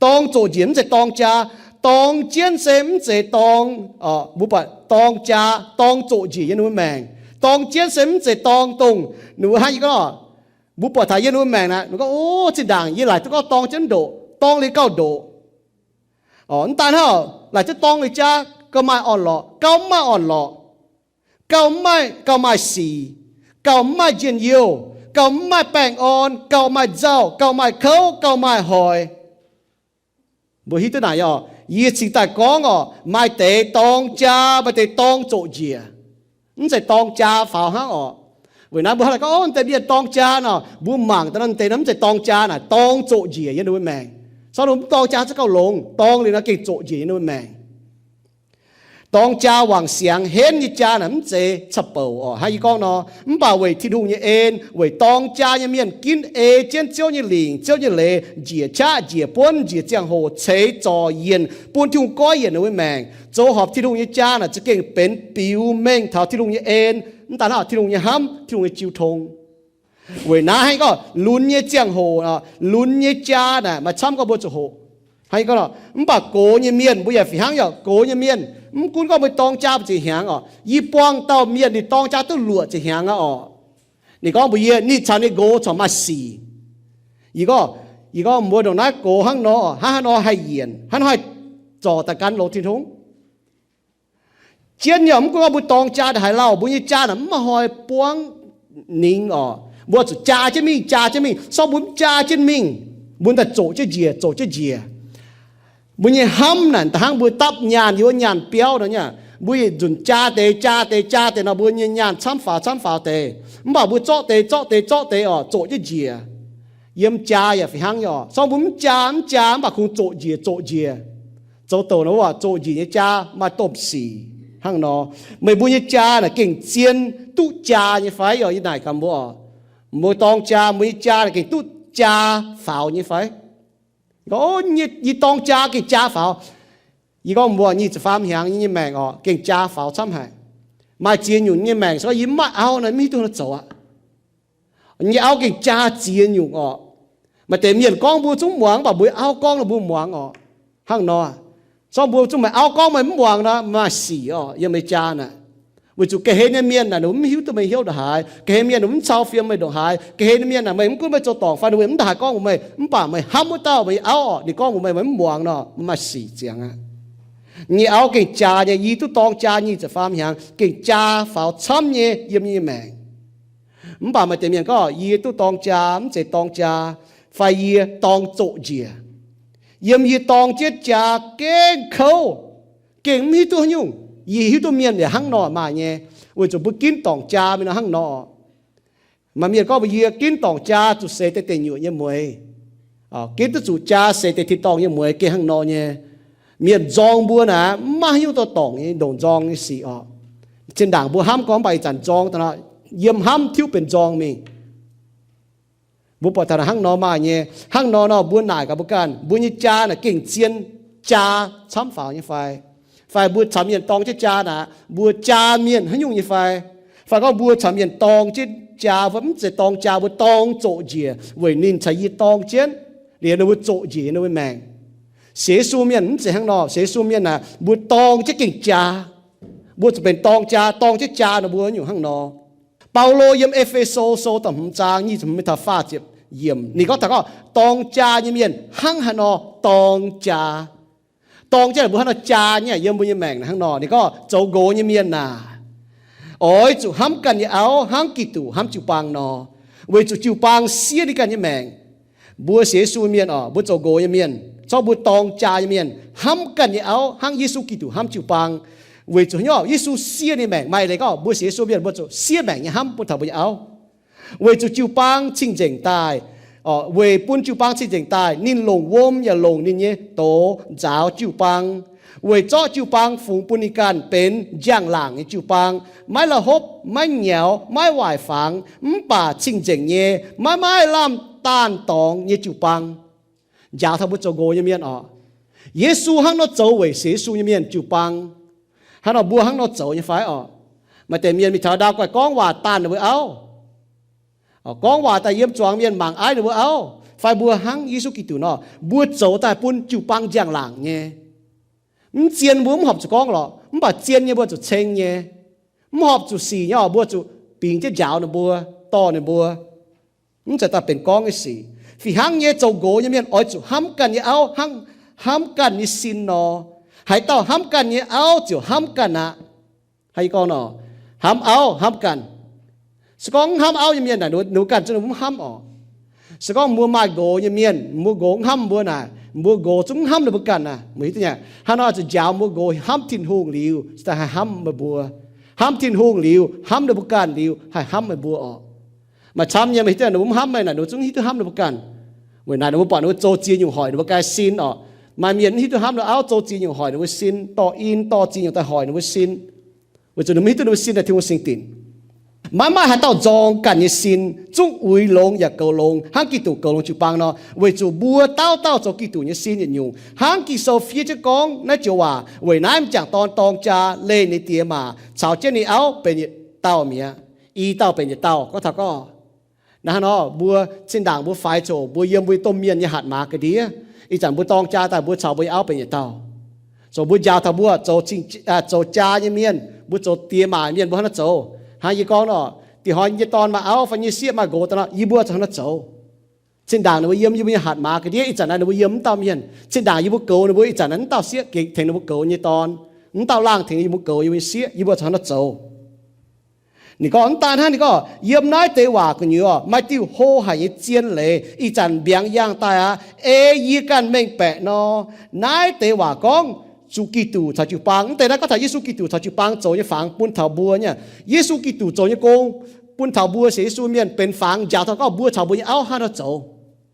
Dorng zoqc njiec mv zeiz dorng jaa. Dorng jienv se mv zeiz dorng orqc, mbuo buatc dorng jaa, dorng zoqc njiec yiem ninh mbuo maengc. Dorng jienv se mv zeiz dorng dongh ninh mbuo hnangv yie gorngv orqc, mbuo buatc taux yiem ninh mbuo maengc naaic, ninh gorngv, o, zinh ndaangc yie laaic duqv gorngv dorng jienv ndoqc, dorng liuz gauh ndoqc. Orqc, mv daaih hnangv, laaic duqv dorng liuz jaa, gauh maaih orn-lorqc, gauh mv maaih orn-lorqc, gauh mv maaih, gauh maaih sic, gauh mv maaih njien-youh, gauh mv maaih baengh orn, gauh maaih nzauh, gauh maaih kouv, gauh maaih hoic. Mbuo hiuv duqv naaic orqc, yie cingx daaih gorngv orqc, maaih deix dorng jaa, maaih deix dorng zoqc njiec. Mv zeiz dorng jaa faaux hnangv orqc. Weic naaiv mbuo hnangv naaic gorngv, o, deix mienh dorng jaa nor, mbuo mangc daaih nor, deix nor mv zeiz dorng jaa naaic, dorng zoqc njiec yiem ninh mbuo maengc. Sorng ninh mv dorng jaa zungv gauh longx, dorng liuz nor gengh zoqc njiec yiem ninh mbuo maengc. Dorng jaa wangc siangx, henv nyei jaa naaic mv zeiz ca'bouc orqc. Hnangv yie gorngv nor, mv baac weic Tin-Hungh nyei en, weic dorng jaa nyei mienh ginv ei jienv Ziouv nyei lingc, Ziouv nyei leiz, njiec qaqv, njiec buonv, njiec ziangh hoc, ceix zorc yienc, bun Tin-Hungh goiv yienc ninh mbuo maengc, zoux horpc Tin-Hungh nyei jaa naaic za'gengh benx biux mengh taux Tin-Hungh nyei en, mv daaih hnangv Tin-Hungh nyei hnamv, Tin-Hungh nyei jiu tong. Weic naaiv hnangv gorngv lunx nyei ziangh hoc, lunx nyei jaa naaic maaih camv gorngv mbuo zuqc hoqc. Hnangv gorngv, mv baac gox nyei mienh mbuo yaac fih hnangv yaac gox nyei mienh, mv gunv gorngv mbuo dorng jaa mbu'ziex hnyangx orqc, yie buangh dauh mienh ninh dorng jaa duqv luoqc ziepc hnyangx aqv orqc. Ninh gorngv mbuox yie, ninh caux ninh nqox corc maaih sic. Yie gorngv, yie gorngv mbuo ndongc naaiv gox hnangv nor, hnangv haaix nor haih yienc, hnangv nor haih zorc daaih gan longx Tin-Hungh? Jienv nyei, mv gunv gorngv mbuo dorng jaa ndongc haaix lauh, mbuo nyei jaa naaic mv maaih hnoi buangv ningx orqc. Mbuo zuqc jaa jienv mingh, jaa jienv mingh. Sorng mbuo mv jaa jienv mingh, mbuo daaih zoqc jienv njiec, zoqc jienv njiec. Mbuo nyei hnamv naaic da'hnangv mbuo dapv nyaanh yiem wuov nyaanh biauv nor nyei. Mbuo yietc nzunc jaa deix, jaa deix, jaa deix nor, mbuo nyei nyaanh camv faaux, camv faaux deix. Mv baac mbuo zorqv deix, zorqv deix, zorqv deix orqc, zoqc jienv njiec. Yiem jaa yaac fih hnangv nyei orqc. Sorng mbuo mv jaa, mv jaa, mv baac kungx zoqc njiec, zoqc njiec. Zoux douc nor, mbuo zoqc njiec nyei jaa maaih domh sic hnangv nor. Meih mbuo nyei jaa naaic gengh zien duqv jaa nyei fai? Yie naaic gaax mbuo orqc, mbuo dorng jaa, mbuo nyei jaa naaic gengh duqv jaa faaux nyei fai? Yie dorng jaa gengh jaa faaux. Yie gorngv mbuo nyic ziepc faam hnyangx nyei maengc orqc, gengh jaa faaux camv haic. Maaih ziex nyungc nyei maengc se gorngv yie mv maaih auv nor, mv hiuv duqv haaix nor zoux aqv. Nyei auv gengh jaa ziex nyungc orqc. Maaih deix mienh gorngv mbuo zungv muangx, mv baac mbuo auv gorngv nor mbuo muangx orqc. Hnangv nor, zorqv mbuo zungv maaih auv gorngv meih mv muangx nor, maaih sic orqc yiem meih jaa naaic. Weic zuqc ga'hlen nyei mienh naaic ninh mv hiuv duqv meih hnyouv ndongc haaix. Ga'hlen mienh ninh mv cau fiem meih ndongc haaix. Ga'hlen nyei mienh naaic meih mv gunv meih zoux dorngc fai ninh mv daaih haih gorngv mbuox meih, mv baac meih hnamv wuov dauh meih nyei auv orqc, ninh gorngv mbuox meih, meih mv muangx nor, maaih sic ziangx aqv. Nyei auv gengh jaa nyei. Yie duqv dorng jaa nyic ziepc faam hnyangx, gengh jaa faaux camv nyei yiem yie nyei maengc. Mv baac maaih deix mienh gorngv, yie duqv dorng jaa, mv zeiz dorng jaa, fai yie dorng zoqc njiec. Yiem yie dorng jienv jaa gengh kouv, gengh mv hiuv duqv haaix nyungc. Yie hiuv duqv mienh yaac hnangv nor maaih nyei, weic zuqc mbuo ginv dorngc jaa mingh nor hnangv nor. Maaih mienh gorngv mbuox yie ginv dorngc jaa zuqc seix deix deic nyuoqc nyei mueiz, ginv duqv zuqc jaa seix deix tin-dorngh nyei mueiz gengh hnangv nor nyei. Mienh nzorng mbuo naaic mv maaih haaix nyungc dorh dorngc nyei ndongc nzorng nyei sic oc. Zinh ndaangc mbuo hnamv gorngv mv baac ih zanc nzorng daaih nor, yiem hnamv tiuv benx nzorng mingh. Mbuo buatc taux hnangv nor maaih nyei. Hnangv nor nor mbuo naaic gaax mbuo ganh, mbuo nyei jaa naaic gengh zien jaa camv faaux nyei fai? Fai mbuo caux mienh dorng jienv jaa naaic, mbuo jaa mienh haaix nyungc nyei fai? Fai gorngv mbuo caux mienh dorng jienv jaa, mv zeiz dorng jaa, mbuo dorng zoqc njiec weic ninh caux yie dorng jienv, liuz ninh mbuo zoqc njiec ninh mbuo maengc. Sienx Yesu mienh mv zeiz hnangv nor. Sienx Yesu mienh aeqv, mbuo dorng jienv gengh jaa. Mbuo zuqc benx dorng jaa, dorng jienv jaa nor mbuo nyungc hnangv nor. Baulo yiem E^fe^so Sou da'hmz zaang nyic ziepc hmz mingh taux faah ziepc yiemc, ninh gorngv taux gorngv dorng jaa nyei mienh hnangv haaix nor dorng jaa. Dorng jienv mbuo hnangv nor jaa nyei yiem mbuo nyei maengc hnangv nor. Ninh gorngv zoux nqox nyei mienh aac, oix zuqc hnamv ganh nyei auv hnangv Giduc hnamv jiu-baang nor, weic zuqc jiu-baang siev ninh ganh nyei maengc. Mbuo sienx Yesu mienh oc, mbuo zoux nqox nyei mienh, zorqv mbuo dorng jaa nyei mienh, hnamv ganh nyei auv hnangv Yesu Giduc hnamv jiu-baang. Weic zuqc hnyouv Yesu siev ninh maengc. Maaih leiz gorngv mbuo sienx Yesu mienh mbuo zuqc siev maengc nyei hnamv bun taux mbuo nyei auv, weic zuqc jiu-baang cing-nzengc daaih, weic bun jiu-baang cing-nzengc daaih, ninh longc wuom yaac longc ninh nyei doz nzaaux jiu-baang, weic zorqv jiu-baang fungx bun ninh ganh benx njang-laangc nyei jiu-baang, maiv la'hopv, maiv nyaux, maiv waaic fangx, mv baac cing-nzengc nyei, maiv maaih lamh daanh dorngx nyei jiu-baang. Njaaux taux mbuo zoux nqox nyei mienh oc. Yesu hnangv nor zoux weic sienx Yesu nyei mienh jiu-baang. Hnangv nor mbuo hnangv nor zoux nyei fai oc? Maaih deix mienh mingh taux ndau guanh gorngv waac daanh ninh mbuo auv, gorngv waac daaih yiem zuangx mienh mangc aiv ninh mbuo auv. Fai mbuo hnangv Yesu Giduc nor, mbuo zoux daaih bun jiu-baang njang-laangc nyei. Mv zien mbuo mv horpc zuqc gorngv lorqc, mv baac zien nyei mbuo zuqc ceng nyei. Mv horpc zuqc sic nyei oc, mbuo zuqc bingx jienv njaaux ninh mbuo, dorh ninh mbuo. Mv zeiz daaih benx gorngv nyei sic. Fih hnangv nyei, zoux nqox nyei mienh oix zuqc hnamv ganh nyei auv hnangv hnamv ganh nyei sin nor. Haaix dauh hnamv ganh nyei auv ziouc hnamv ganh aqv. Hnangv yie gorngv nor, hnamv auv hnamv ganh. Se gorngv mv hnamv auv nyei mienh naaic, ninh mbuo ganh zungv mv hnamv oc. Se gorngv mbuo maaih nqox nyei mienh, mbuo nqox mv hnamv mbuo naaic, mbuo nqox zungv mv hnamv ninh mbuo ganh aqv. Hnangv nor zuqc njaaux mbuo nqox hnamv Tin-Hungh liuz, cingx daaih haih hnamv meih mbuo. Hnamv Tin-Hungh liuz, hnamv ninh mbuo ganh liuz, haih hnamv meih mbuo oc. Maaih camv nyei, maaih hiuv duqv ninh mbuo mv hnamv meih naaic, ninh mbuo zungv hiuv duqv hnamv ninh mbuo ganh. Weic naaic ninh mbuo buatc ninh mbuo zoux ziex nyungc hoic ninh mbuo ganh nyei sin oc. Maaih mienh mv hiuv duqv hnamv ninh auv zoux ziex nyungc hoic ninh mbuo sin, dorh in dorh ziex nyungc daaih hoic ninh mbuo sin. Weic zuqc ninh mv hiuv duqv ninh mbuo sin daaih Tin-Hungh singx dinc. Maiv maaih haaix dauh nzorng ganh nyei sin, zungv uix longx yaac goux longx hnangv Giduc goux longx jiu-baang nor. Weic zuqc mbuo dauh dauh zoux Giduc nyei sin yietc nyungc. Hnangv Ging-Sou fiev jienv gorngv naaiv joux waac, weic naaiv m'jangc dorn dorng jaa leih ninh die maac caux jienv ninh auv benx yietc dauh mi'aqv. I dauh benx yietc dauh. Gorngv taux gorngv naaiv nor, mbuo zinh ndaangc mbuo faix zoqc, mbuo yiem mbuo domh mienh nyei hatc maaz ga'ndiev. Ih zanc mbuo dorng jaa daaih, mbuo caux mbuo nyei auv benx yietc dauh. Zoux mbuo njaaux taux mbuo zoux jaa nyei mienh, mbuo zoux die maac mienh, mbuo hnangv naaiv zoux. Hnangv yie gorngv nor, diex hnoi nyei dorn maaih auv fai nyei sieqv maaih nqox daaih nor, yie mbuo zuqc hnangv naaiv zoux. Zinh ndaangc ninh mbuo yiem yie mbuo nyei hatc maaz ga'ndiev, ih zanc naaiv ninh mbuo yiem mv dauh mienh. Zinh ndaangc yie mbuo goux ninh mbuo, ih zanc naaiv mv dauh sieqv gengx tengx ninh mbuo goux nyei dorn, mv dauh laangh tengx yie mbuo goux yie mbuo nyei sieqv, yie mbuo zuqc hnangv naaiv zoux. Ninh gorngv mv daan hnangv, ninh gorngv yiem naaiv deix waac gu'nyuoz maaih diuh hlo haic nyei zien leiz ih zanc mbiaangx yangh daaih aqv. Ei yie ganh mengh baeqc nor, naaiv deix waac gorngv zuqc Giduc caux jiu-baang. Mv deix naaiv gorngv taux Yesu Giduc caux jiu-baang zoux nyei fangx bun taux mbuo nyei. Yesu Giduc zoux nyei gong bun taux mbuo sienx Yesu mienh benx fangx njaaux taux gorngv mbuo caux mbuo nyei auv hnangv nor zoux.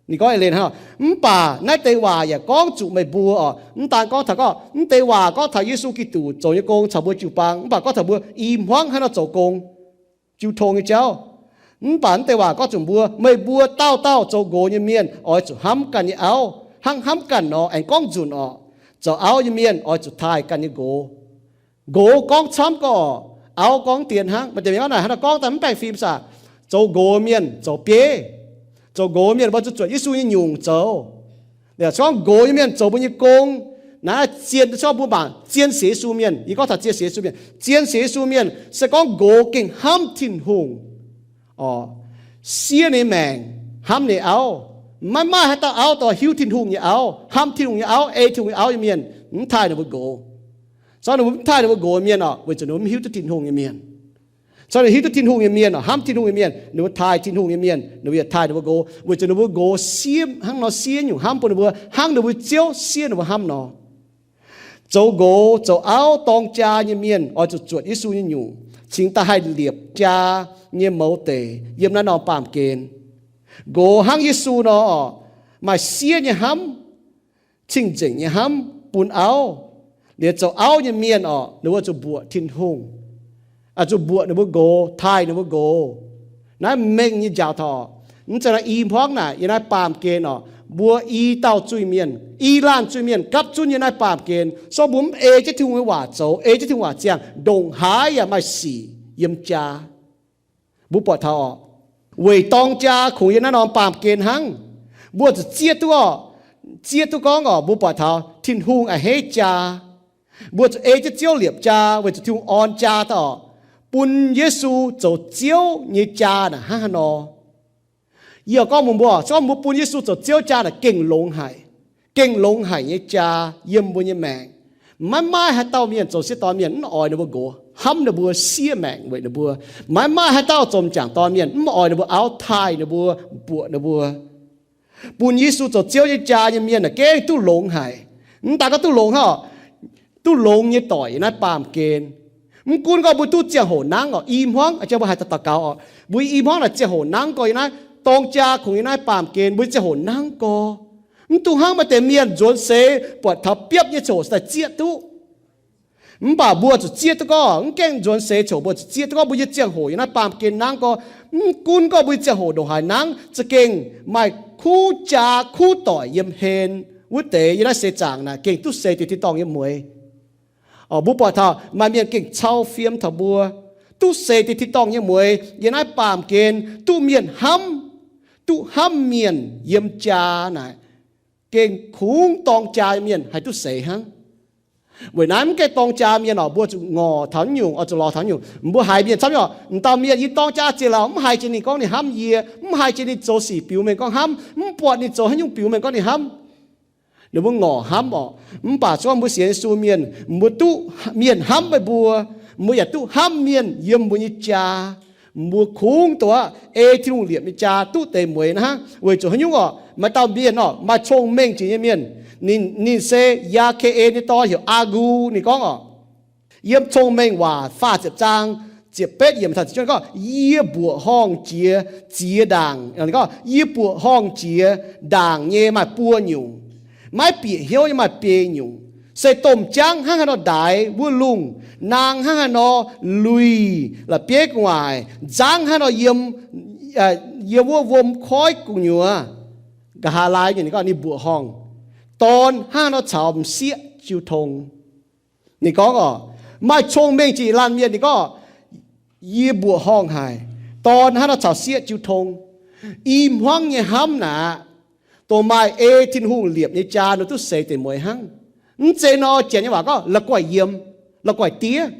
Ninh gorngv eix leiz hnangv. Mv baac naaiv deix waac yaac gorngv zuqc meih mbuo oc. Mv daan gorngv taux gorngv mv deix waac gorngv taux Yesu Giduc zoux nyei gong caux mbuo jiu-baang, mv baac gorngv taux mbuo i hmuangv hnangv nor zoux gong, jiu tong nyei jauv. Mv baac mv deix waac gorngv zuqc mbuo, meih mbuo dauh dauh zoux nqox nyei mienh oix zuqc hnamv ganh nyei auv hnangv hnamv ganh nor. Aengx gorngv nzunc oc, zoux auv nyei mienh oix zuqc taaih ganh nyei nqox. Nqox gorngv camv gorqv, auv gorngv dien hnangv. Maaih deix mienh gorngv naaic hnangv nor gorngv daaih mv baengh fim saah? Zoux nqox mienh zoux bieiv. Zoux nqox mienh mbuo zuqc zuotc Yesu nyei nyungc zoux. Se gorngv nqox nyei mienh zoux mbuo nyei gong, naaiv zien, se gorngv mbuo mangc zien sienx Yesu mienh, yie gorngv taux zien sienx Yesu mienh, zien sienx Yesu mienh se gorngv nqox gengh hnamv Tin-Hungh, siev ninh maengc, hnamv ninh auv. Maiv maaih haaix dauh auv dorh hiuv Tin-Hungh nyei auv, hnamv Tin-Hungh nyei auv, ei Tin-Hungh nyei auv nyei mienh mv taaih ninh mbuo nqox. Se gorngv ninh mbuo mv taaih ninh mbuo nqox mienh oc, weic zuqc ninh mbuo mv hiuv duqv Tin-Hungh nyei mienh. Caux ninh hiuv duqv Tin-Hungh nyei mienh, hnamv Tin-Hungh nyei mienh, ninh mbuo taaih Tin-Hungh nyei mienh, ninh mbuo yaac taaih ninh mbuo nqox, weic zuqc ninh mbuo nqox siev hnangv nor siev nyungc hnamv bun ninh mbuo, hnangv ninh mbuo Ziouv siev ninh mbuo hnamv nor. Zoux nqox zoux auv dorng jaa nyei mienh oix zuqc zuotc Yesu nyei nyungc, cingx daaih haih liepc jaa nyei mouz deic yiem naaiv norm baamh gen. Nqox hnangv Yesu nor, maaih siev nyei hnamv, cing-nzengc nyei hnamv bun auv. Liuz zoux auv nyei mienh orqc, ninh mbuo zuqc mbuoqc Tin-Hungh, zuqc mbuoqc ninh mbuo nqox, taaih ninh mbuo nqox. Naaiv mengh nyei njaaux taux, mv zeiz nor i hmuangv naaic yiem naaiv baamh gen orqc, mbuo i dauh zuiz-mienh, i laanh zuiz-mienh gapv zunv yiem naaiv baamh gen, so mbuo mv ei jienv Tin-Hungh nyei waac zoux, ei jienv Tin-Hungh waac ziangh, ndongc haaix yaac maaih sic yiem jaa. Mbuo buatc taux orqc, weic dorng jaa kungx yiem naaiv norm baamh gen hnangv. Mbuo zuqc zieqv duqv orqc, zieqv duqv gorngv orqc, mbuo buatc taux Tin-Hungh a'hneiv jaa. Mbuo zuqc ei jienv Ziouv liepc jaa weic zuqc Tin-Hungh orn jaa daaih orqc, bun Yesu zoux Ziouv nyei jaa naaic hnangv haaix nor. Yie gorngv mbuox mbuo, se gorngv mbuo bun Yesu zoux Ziouv jaa naaic gengh longx haic. Gengh longx haic nyei jaa yiem mbuo nyei maengc. Maiv maaih haaix dauh mienh zoux sieqv dorn mienh mv oix ninh mbuo nqox hnamv ninh mbuo, siev maengc weic ninh mbuo. Maiv maaih haaix dauh zoux m'jangc dorn mienh mv oix ninh mbuo auv taaih ninh mbuo, mbuoqc ninh mbuo. Bun Yesu zoux Ziouv nyei jaa nyei mienh naaic gengh duqv longx haic. Mv daaih gorngv duqv longx hnangv, duqv longx nyei doic yiem naaiv baamh gen. Mv gunv gorngv mbuo duqv ziangh hoc nangv orqc, i hmuangv, aa, mbuo haiz daux gaux orqc, mbuo i hmuangv naaic ziangh hoc nangv gorx yiem naaiv dorng jaa kungx yiem naaiv baamh gen, mbuo ziangh hoc nangv gorx. Mv dungx hnangv maaih deix mienh nzuonx seix buatc taux biopv nyei ziangh hoc daaih zieqv duqv. Mv baac mbuo zuqc zieqv duqv gorngv, mv gaengh nzuonx seix ziangh hoc mbuo zuqc zieqv duqv gorngv mbuo nyei ziangh hoc yiem naaiv baamh gen nangv gorx. Mv gunv gorngv mbuo nyei ziangh hoc ndongc haaix nangv, za'gengh maaih kuv jaa kuv doic yiem hlen wuov deix yiem naaiv seix zaangc naaic gengh duqv seix deix tin-dorngh nyei mueix. Mbuo buatc taux maaih mienh gengh cau fiem taux mbuo, duqv seix deix tin-dorngh nyei mueix yiem naaiv baamh gen, duqv mienh hnamv, duqv hnamv mienh yiem jaa naaic, gengh kungx dorng jaa mienh haih duqv seix hnangv. Weic naaiv mv gaengh dorng jaa mienh orqc, mbuo zuqc ngorc taux nyungc, oix zuqc lorz taux nyungc. Mbuo haiz mienh camv nyei orqc, m'dauh mienh yie dorng jaa ziex lauh, mv haiz jiex ninh gorngv ninh hnamv yie, mv haiz jiex ninh zoux sic biux mengh gorngv hnamv, mv buatc ninh zoux haaix nyungc biux mengh gorngv ninh hnamv. Ninh mbuo ngorc hnamv orqc. Mv baac se gorngv mbuo sienx Yesu mienh, mbuo duqv mienh hnamv meih mbuo, mbuo yaac duqv hnamv mienh yiem mbuo nyei jaa. Mbuo kungx dongh aqv ei Tin-Hungh liepc nyei jaa duqv deix mueix hnangv. Weic zuqc haaix nyungc orqc? Maaih dauh mienh orqc, maaih cong-mengh jiex nyei mienh. Ninh, ninh se Yaa^ke^en nyei dorn, heuc Aa^ngu. Ninh gorngv orqc, yiem Cong-Mengh Waac faah ziepc zaang ziepc betv yiemc taux ziepc juov gorngv, yie mbuoqc horngh jiex ziex ndaangc. Ninh gorngv, yie mbuoqc horngh jiex ndaangc nyei maaih buo nyungc, maiv bieqc hnyouv nyei maaih biei nyungc, se domh jaangv hnangv haaix nor ndaix wuov lungh, naang hnangv haaix nor luih la'bieiv gu'nguaaic, nzangv hnangv nor yiem, yiem wuov wuom koiv gu'nyuoz. Nqa'haav laai nyei ninh gorngv ninh mbuoqc horngh, dorn hnangv haaix nor caux m'sieqv jiu tong. Ninh gorngv orqc, maaih cong-mengh jiex laanh mienh ninh gorngv, yie mbuoqc horngh haic, dorn hnangv nor caux sieqv jiu tong. I hmuangv nyei hnamv naaic, dongh maaih ei Tin-Hungh liepc nyei jaa nor duqv seix deix mueix hnangv. Mv zeiz nor, Janx nyei waac gorngv la'guaih yiem, la'guaih diev.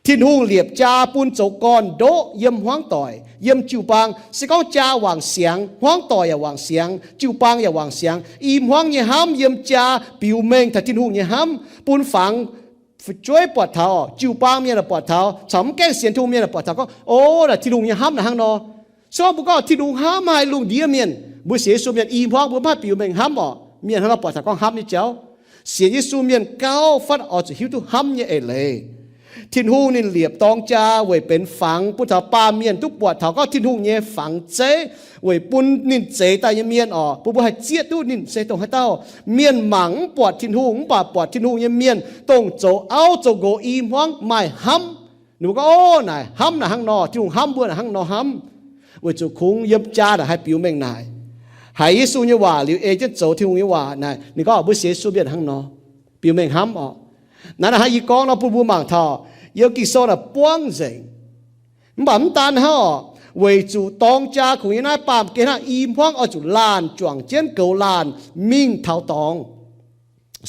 Tin-Hungh liepc jaa bun zoux gorn-ndoqv yiem hmuangv doic, yiem jiu-baang. Se gorngv jaa wangc siangx, hmuangv doic yaac wangc siangx, jiu-baang yaac wangc siangx. I hmuangv nyei hnamv yiem jaa biux mengh taux Tin-Hungh nyei hnamv, bun fangx fu'jueiv buatc taux, jiu-baang mienh buatc taux, caux mv gaengh sienx Tin-Hungh mienh buatc taux gorngv, o, naaic Tin-Hungh nyei hnamv naaic hnangv nor. Se gorngv mbuo gorngv Tin-Hungh hnamv haic lungh ndiev mienh, mbuo sienx Yesu mienh i hmuangv mbuo mv haih biux mengh hnamv orqc, mienh hnangv nor buatc taux gorngv hnamv nyei jauv. Sienx Yesu mienh gauh fatv oix zuqc hiuv duqv hnamv nyei eix leiz. Tin-Hungh ninh liepc dorng jaa weic benx fangx bun taux baamh mienh duqv buatc taux gorngv Tin-Hungh nyei fangx zeiv, weic bun ninh zeix daaih nyei mienh orqc, bun mbuo haih zieqv duqv ninh se dongh haaix dauh. Mienh mangc mv buatc Tin-Hungh, mv baac buatc Tin-Hungh nyei mienh dongh zoux auv zoux nqox i hmuangv maaih hnamv. Ninh mbuo gorngv, o, naaic hnamv naaic hnangv nor, Tin-Hungh hnamv mbuo naaic hnangv nor hnamv. Weic zuqc kungx yiem jaa naaic haih biux mengh naaic. Haiz Yesu nyei waac liuz ei jienv zoux Tin-Hungh nyei waac naaic, ninh gorngv mbuo sienx Yesu mienh hnangv nor, biux mengh hnamv orqc. Naaiv naaic hnangv yie gorngv nor bun mbuo mangc taux, yiem Ging-Sou naaic buangv nzengc. Mv baac mv daan hnangv orqc, weic zuqc dorng jaa kungx yiem naaiv baamh gen hnangv, i hmuangv oix zuqc laanh juangc jienv goux laanh mingh taux dorngx.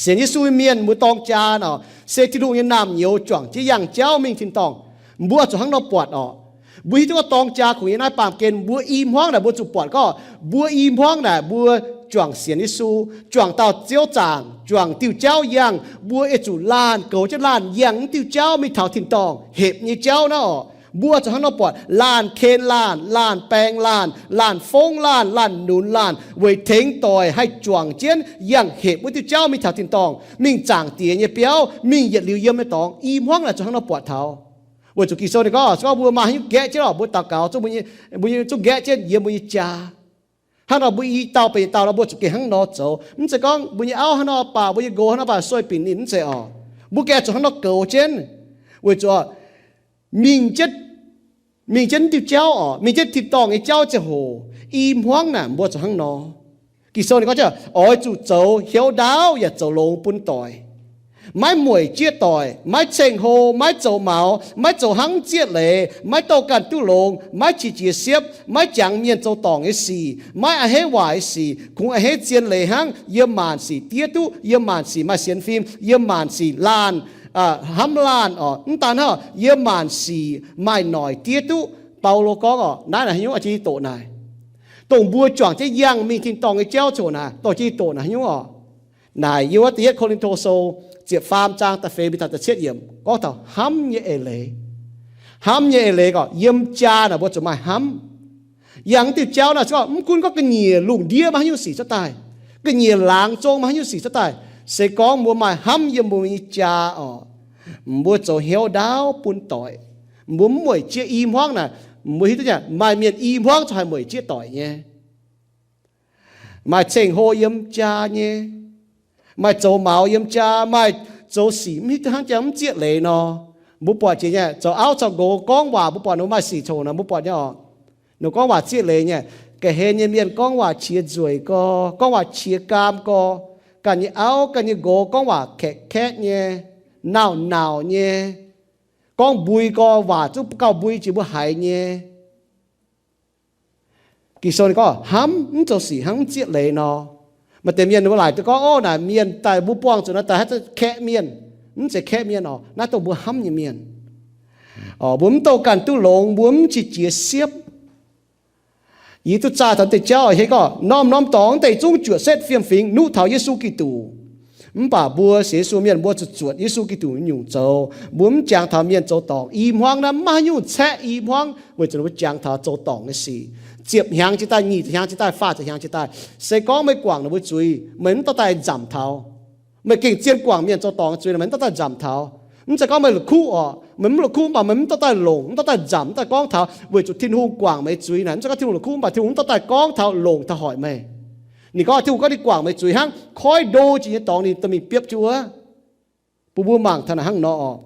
Sienx Yesu mienh mbuo dorng jaa naaic, se Tin-Hungh nyei naamh nyouz juangc jienv yangh jauv mingh tin-dorngh. Mbuo zuqc hnangv nor buatc orqc. Mbuo hiuv duqv gorngv dorng jaa kungx yiem naaiv baamh gen, mbuo i hmuangv naaic mbuo zuqc buatc gorngv, mbuo i hmuangv naaic mbuo juangc sienx Yesu, juangc dauh Ziouv zaangc, juangc diuh jauv yangh, mbuo oix zuqc laanh goux jienv laanh yangh wuov diuh jauv mingh taux tin-dorngh hepc nyei jauv naaiv oc. Mbuo zuqc hnangv nor buatc, laanh ken laanh, laanh baeng laanh, laanh fongv laanh, laanh nunz laanh, weic tengx doic haih juangc jienv yangh hepc wuov diuh jauv mingh taux tin-dorngh, mingh zaangc Diex nyei biauv, mingh yietc liuz yiem nyei dorngx. I hmuangv naaic zuqc hnangv nor buatc taux. Weic zuqc Ging-Sou ninh gorngv, se gorngv mbuo maaih haaix nyungc nqaeqv jienv oc, mbuo daux gaux zungv, mbuo nyei zungv nqaeqv jienv yiem mbuo nyei jaa. Hnangv nor mbuo i dauh benx i dauh nor, mbuo zuqc gengh hnangv nor zoux. Mv zeiz gorngv mbuo nyei auv hnangv nor baac, mbuo nyei nqox hnangv nor baac, sueih binc ninh, mv zeiz oc. Mbuo gengh zuqc hnangv nor goux jienv, weic zuqc mingh jienv, mingh jienv diuh jauv oc, mingh jienv tin-dorngh nyei jauv ziangh hoc, i hmuangv naaic mbuo zuqc hnangv nor. Ging-Sou ninh gorngv, oix zuqc zoux hnyouv ndaauv yaac zoux longx bun doic. Maiv mueic jieqv doic, maiv ceng-hlo, maiv zoux maux, maiv zoux hnangv zieqv leiz, maiv douh ganh duqv longx, maiv qiex jiez siepv, maiv jangx mienh zoux dorngc nyei sic, maiv a'hneiv waaic nyei sic, kungx a'hneiv zien leiz hnangv, yiem maanc sic diev duqv, yiem maanc sic maaih sienx fim, yiem maanc sic laanh, hnamv laanh oc. Mv daan hnangv, yiem maanc sic maaih noic diev duqv. Baulo gorngv oc, naaiv naaic haaix nyungc, jiex doqc naaic, dongh mbuo juangc jienv yangh mingh tin-dorngh nyei jauv ziouc naaic, dongh jiex doqc naaic haaix nyungc oc. Naaic yiem wuov da'yietv Ko^lin^to Sou ziepc faam zaang da'feix mingh taux da'cietv yiemc gorngv taux hnamv nyei eix leiz. Hnamv nyei eix leiz gorngv yiem jaa naaic mbuo zuqc maaih hnamv. Yangh diuh jauv naaic se gorngv mv gunv gorngv ga'nyiec lungh ndiev maaih haaix nyungc sic cuotv daaih, ga'nyiec laangz zong maaih haaix nyungc sic cuotv daaih, se gorngv mbuo maaih hnamv yiem mbuo nyei jaa oc, mbuo zoux hnyouv ndaauv bun doic. Mbuo mv mueic jieqv i hmuangv naaic, mbuo hiuv duqv nyei, maaih mienh i hmuangv zuqc haih mueic jieqv doic nyei. Maaih ceng-hlo yiem jaa nyei, maaih zoux maux yiem jaa, maaih zoux sic mv hiuv duqv hnangv jaa mv zieqv leiz nor. Mbuo buatc jiex nyei, zoux auv caux nqox gorngv waac, mbuo buatc ninh mbuo maaih sic coc nor, mbuo buatc nyei oc. Ninh gorngv waac zieqv leiz nyei. Ga'hlen nyei mienh gorngv waac qiex nzueic gorx, gorngv waac qiex gaam gorx. Ganh nyei auv ganh nyei nqox gorngv waac kaeqv-kaeqv nyei, nauc-nauc nyei, gorngv mbui gorx, waac zungv gauh mbui jiex mbuo haiz nyei. Ging-Sou ninh gorngv hnamv mv zoux sic hnangv mv zieqv leiz nor. Maaih deix mienh ninh mbuo laaic duqv gorngv, ov, naaic mienh daaih mbuo buangh zuqc naaiv daaih haaix zanc kaeqv mienh. Mv zeiz kaeqv mienh oc, naaiv dongh mbuo hnamv nyei mienh. Mbuo mv douh ganh duqv longx, mbuo mv qiex jiez siepv. Yie duqv zaah taux deix jauv a'hneiv gorngv, norm-norm dorngx deix zungv juoqc setv fiem-fingx nuqv taux Yesu Giduc. Mv baac mbuo sienx Yesu mienh mbuo zuqc zuotc Yesu Giduc nyungc zoux. Mbuo mv jangx taux mienh zoux dorngc i hmuangv naaiv, maiv maaih haaix nyungc caeqv i hmuangv, weic zuqc ninh mbuo jangx taux zoux dorngc nyei sic. Ziepc hnyangx jiex daaih, nyic ziepc hnyangx jiex daaih, faah ziepc hnyangx jiex daaih, se gorngv meih guangc ninh mbuo zuiz, meih mv dorh daaih nzamc taux. Meih gengh zien guangc mienh zoux dorngc nyei zuiz, meih mv dorh daaih nzamc taux. Mv zeiz gorngv meih la'kuqv oc, meih mv la'kuqv mv baac meih mv dorh daaih longc, mv dorh daaih nzamc, mv dorh daaih gorngv taux, weic zuqc Tin-Hungh guangc meih zuiz naaic. Mv zeiz gorngv Tin-Hungh la'kuqv mv baac Tin-Hungh mv dorh daaih gorngv taux longc taux hoic meih. Ninh gorngv Tin-Hungh gorngv ninh guangc meih zuiz hnangv, koiv ndo jiex nyei dorngx ninh dorh mingh biopv jienv wuov. Bun mbuo mangc taux naaic hnangv nor oc.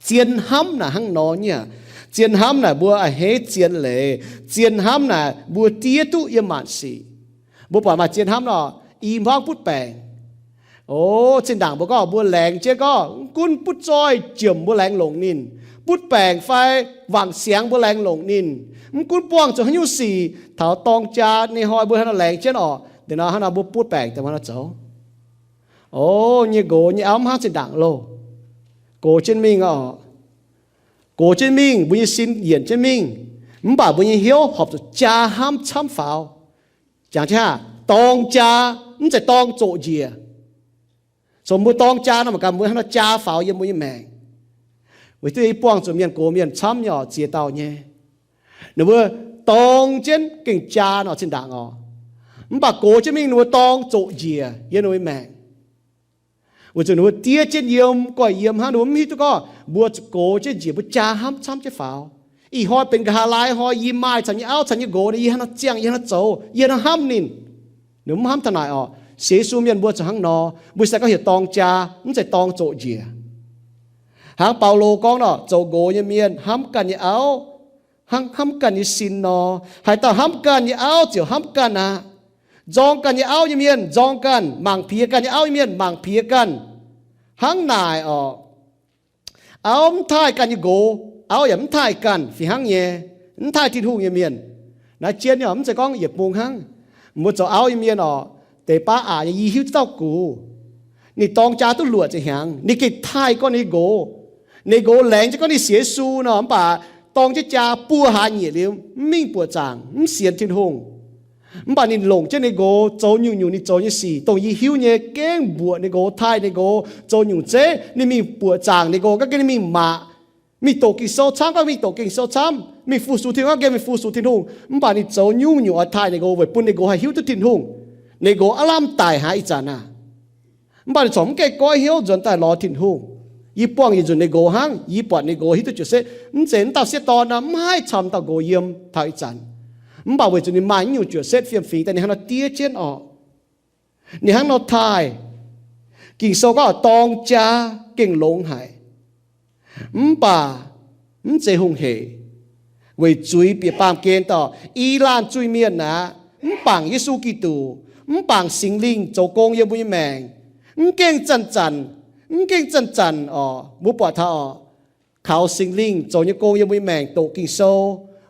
Zien hnamv naaic hnangv nor nyei aqv. Zien hnamv naaic mbuo a'hneiv zien leiz. Zien hnamv naaic mbuo diev duqv yiem maanc sic. Mbuo buatc maaih zien hnamv nor, i hmuangv butv baengc. O, zinh ndaangc mbuo gorngv mbuo laengz jienv gorngv, mv gunv butv zoih jiemc mbuo laengz longc ninh, butv baengc fai wangc siangx mbuo laengz longc ninh, mv gunv buangh zuqc haaix nyungc sic, taux dorng jaa ninh hnoi mbuo hnangv nor laengz jienv oc, deix nor hnangv nor mbuo butv baengc daaih hnangv nor zoux. O, nyei nqox nyei auv mv hnangv zinh ndaangc loh. Gox jienv mingh oc. Gox jienv mingh, mbuo nyei sin yienc jienv mingh, mv baac mbuo nyei hnyouv horpc zuqc jaa hnamv camv faaux. Jangx jienv hnangv, dorng jaa, mv zeiz dorng zoqc njiec. Sou mbuo dorng jaa nor mangc gaax, mbuo hnangv nor jaa faaux yiem mbuo nyei maengc. Weic zuqc yie buangh zuqc mienh gox mienh camv nyei oc, ziex dauh nyei. Ninh mbuo dorng jienv gengh jaa nor zinh ndaangc oc. Mv baac gox jienv mingh ninh mbuo dorng zoqc njiec yiem ninh mbuo nyei maengc. Weic zuqc ninh mbuo diev jienv yiem, goiv yiem hnangv, ninh mbuo mv hiuv duqv gorngv mbuo zuqc gox jienv njiec, mbuo jaa hnamv camv jienv faaux. Ih hnoi benx nqa'haav laai hnoi yie maaih caux nyei auv caux nyei nqox, yie hnangv nor ziangh, yie hnangv nor zoux, yie hnangv nor hnamv ninh. Ninh mv hnamv taux naaic oc. Sienx Yesu mienh mbuo zuqc hnangv nor, mbuo se gorngv heuc dorng jaa, mv zeiz dorng zoqc njiec. Hnangv Baulo gorngv nor, zoux nqox nyei mienh hnamv ganh nyei auv, hnangv hnamv ganh nyei sin nor. Haaix dauh hnamv ganh nyei auv ziouc hnamv ganh aqv. Nzorng ganh nyei auv nyei mienh nzorng ganh, mangc piex ganh nyei auv nyei mienh mangc piex ganh. Hnangv naaic oc, auv mv taaih ganh nyei nqox, auv yaac mv taaih ganh fih hnangv nyei, mv taaih Tin-Hungh nyei mienh. Naaiv jienv nyei oc, mv zeiz gorngv yietc bung hnangv. Mbuo zoux auv nyei mienh oc, deix baav aqc nyei, yie hiuv duqv dauh gux. Ninh dorng jaa duqv luoqc ziepc hnyangx, ninh gengh taaih gorngv ninh nqox. Ninh nqox laengz jienv gorngv ninh sienx Yesu nor, mv baac dorng jienv jaa buo hlaax nyieqc liuz, mv mingh buoqc zaangc, mv sienx Tin-Hungh. Mv baac ninh longc jienv ninh nqox zoux nyungc-nyungc ninh zoux nyei sic, dongh yie hiuv nyei, gengh mbuoqc ninh nqox, taaih ninh nqox, zoux nyungc zeiv, ninh mingh buoqc zaangc ninh nqox, ga'gengh ninh mingh mangc, mingh doqc Ging-Sou camv, ga'gengh mingh doqc Ging-Sou camv, mingh fu-sux Tin-Hungh, ga'gengh mingh fu-sux Tin-Hungh. Mv baac ninh zoux nyungc-nyungc oix taaih ninh nqox weic bun ninh nqox haih hiuv duqv Tin-Hungh. Ninh nqox aav lamh daic haic ih zanc aqv. Mv baac ninh corc mv gaengh goiv hnyouv nzuonx daaih lorz Tin-Hungh. Yie buangh yietc nzunc ninh nqox hnangv, yie buatc ninh nqox hiuv duqv juoqc setv. Mv zeiz mv dauh sieqv dorn nor mv haih camv dauh nqox yiem taux ih zanc. Mv baac weic zuqc ninh maaih nyungc juoqc setv fiem-fingx daaih ninh hnangv nor diev jienv orqc. Ninh hnangv nor taaih. Ging-Sou gorngv dorng jaa gengh longx haic. Mv baac mv zeiz hungh hec, weic zuiz bieqc baamh gen dorh i laanh zuiz-mienh aqv, mv bangc Yesu Giduc, mv bangc Singx Lingh zoux gong yiem mbuo nyei maengc, mv gengh zanc-zanc, mv gengh zanc-zanc orqc, mbuo buatc taux orqc, kaux Singx Lingh zoux nyei gong yiem mbuo nyei maengc, doqc Ging-Sou,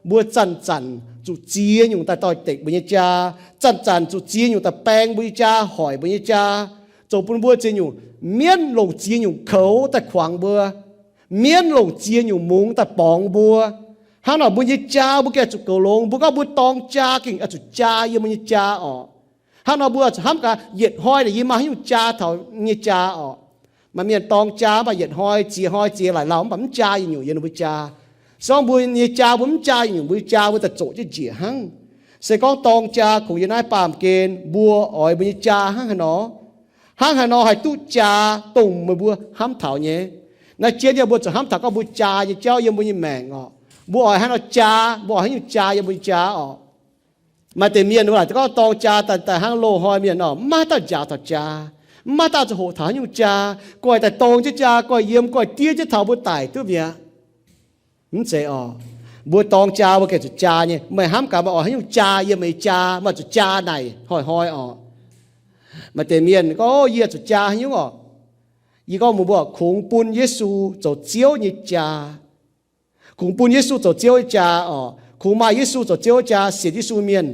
mbuo zanc-zanc zuqc ziex nyungc daaih doix-dekc mbuo nyei jaa, zanc-zanc zuqc ziex nyungc daaih baeng mbuo nyei jaa, hoic mbuo nyei jaa, zoux bun mbuo ziex nyungc mienv longc ziex nyungc koux daaih kuangx mbuo, mienv longc ziex nyungc mungz daaih borngz mbuo. Hnangv nor mbuo nyei jaa mbuo gengh zuqc goux longx. Mbuo gorngv mbuo dorng jaa gengh zuqc jaa yiem mbuo nyei jaa orqc. Hnangv nor mbuo zuqc hnamv gaax, yietc hnoi naaic yie maaih haaix nyungc jaa taux nyei jaa orqc. Maaih mienh dorng jaa mv baac yietc hnoi ziex hnoi ziex laaic lauh mv baac mv jaa yietc nyungc yiem ninh mbuo jaa. Se gorngv mbuo nyei jaa mbuo mv jaa yietc nyungc, mbuo nyei jaa mbuo daaih zoqc jienv njiec hnangv. Se gorngv dorng jaa kungx yiem naaiv baamh gen, mbuo oix mbuo nyei jaa hnangv haaix nor, hnangv haaix nor haih duqv jaa dongh meih mbuo hnamv taux nyei. Naaiv jien yie mbuo zuqc hnamv taux gorngv mbuo jaa nyei jauv yiem mbuo nyei maengc orqc. Mbuo oix hnangv nor jaa, mbuo oix haaix nyungc jaa yiem mbuo nyei jaa orqc. Maaih deix mienh wuov laaic gorngv dorng jaa daaih, daaih hnangv loz-hnoi mienh orqc, mv maaih dauh njaaux taux jaa, mv maaih dauh zuqc hoqc taux haaix nyungc jaa, guaih daaih dorng jienv jaa, guaih yiem, guaih diev jienv taux mbuo daic duqv mi'aqv. Mv zeiz orqc. Mbuo dorng jaa mbuo gengh zuqc jaa nyei. Meih hnamv gaax meih oix haaix nyungc jaa yiem meih nyei jaa, meih zuqc jaa naaic hnoi-hnoi orqc. Maaih deix mienh gorngv, yie zuqc jaa haaix nyungc orqc? Yie gorngv mbuox mbuo, kungx bun Yesu zoux Ziouv nyei jaa. Kungx bun Yesu zoux Ziouv nyei jaa orqc. Kungx maaih Yesu zoux Ziouv nyei jaa, sienx Yesu mienh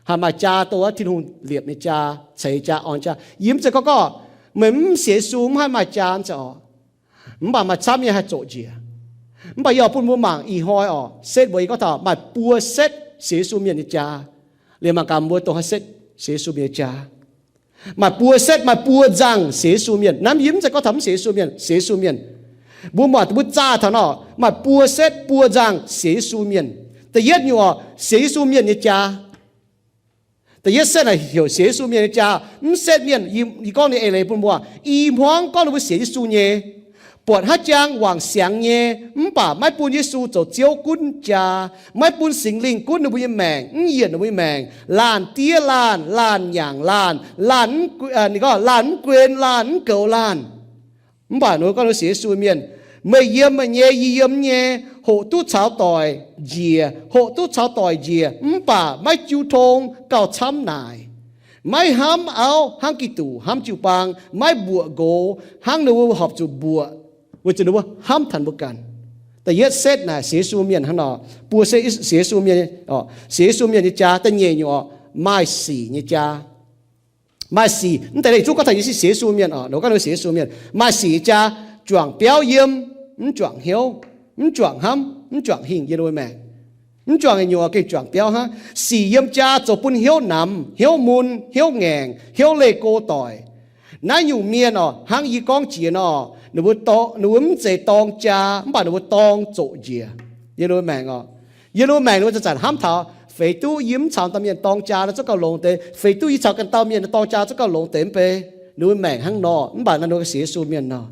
haih maaih jaa, dongh wuov Tin-Hungh liepc nyei jaa, ceix jaa, orn jaa. Yie mv zeiz gorngv gorngv meih mv sienx Yesu mv haih maaih jaa, mv zeiz orqc. Mv baac maaih camv nyei haih zoqc njiec. Mv baac yie oix bun mbuo mangc ih hnoi orqc, setv mbuo, yie gorngv taux maaih buo setv sienx Yesu mienh nyei jaa, liemh mangc gaax mbuo dongh haaix setv sienx Yesu mienh nyei jaa. Maaih buo setv, maaih buo nzangc sienx Yesu mienh. Naaiv yie mv zeiz gorngv taux mv sienx Yesu mienh, sienx Yesu mienh. Mbuo muangx mbuo zaah taux nor, maaih buo setv buo nzangc sienx Yesu mienh. Da'yietv nyungc orqc, sienx Yesu mienh nyei jaa. Da'yietv setv naaic heuc sienx Yesu mienh nyei jaa. Mv setv mienh, yie, yie gorngv ninh eix leiz bun mbuo, i hmuangv gorngv ninh mbuo sienx Yesu nyei, buatc haaix jangx wangc siangx nyei, mv baac maiv bun Yesu zoux Ziouv gunv jaa, maiv bun Singx Lingh gunv ninh mbuo nyei maengc, mv yienc ninh mbuo nyei maengc, laanh diev laanh, laanh nyanc laanh, laanh mv, ninh gorngv laanh mv guen, laanh mv goux laanh. Mv baac ninh gorngv ninh sienx Yesu mienh, meih yiem meih nyei, yie yiem nyei, hoqc duqv caux doic njiec, hoqc duqv caux doic njiec, mv baac maiv jiu tong gauh camv naaic. Maiv hnamv auv hnangv Giduc hnamv jiu-baang, maiv mbuoqc nqox hnangv ninh mbuo horpc zuqc mbuoqc, weic zuqc ninh mbuo hnamv taux mbuo ganh. Da'yietv setv naaic sienx Yesu mienh hnangv nor, buo setv sienx Yesu mienh, sienx Yesu mienh nyei jaa. Da'nyeic nyungc orqc, maaih sic nyei jaa. Maaih sic, mv deix leiz-zuqv gorngv taux yie sienx Yesu mienh orqc, ninh gorngv ninh sienx Yesu mienh. Maaih sic nyei jaa, juangc biauv yiem, mv juangc hnyouv, mv juangc hnamv, mv juangc hingh yiem ninh mbuo maengc. Mv juangc nyungc orqc, gengh juangc biauv hnangv. Sic yiem jaa zoux bun hnyouv namx, hnyouv mun, hnyouv ngaengc, hnyouv leih go doic. Naaiv nyungc mienh orqc, hnangv yie gorngv jiex nor, ninh mbuo, ninh mbuo mv zeiz dorng jaa, mv baac ninh mbuo dorng zoqc njiec yiem ninh mbuo maengc orqc. Yiem ninh mbuo maengc ninh mbuo zanc-zanc hnamv taux, feix duqv yie mv caux dauh mienh dorng jaa nor zungv gauh longx deix, feix duqv yie caux ganh dauh mienh dorng jaa zungv gauh longx deix mv bei. Ninh mbuo maengc hnangv nor, mv baac naaiv ninh mbuo sienx Yesu mienh nor.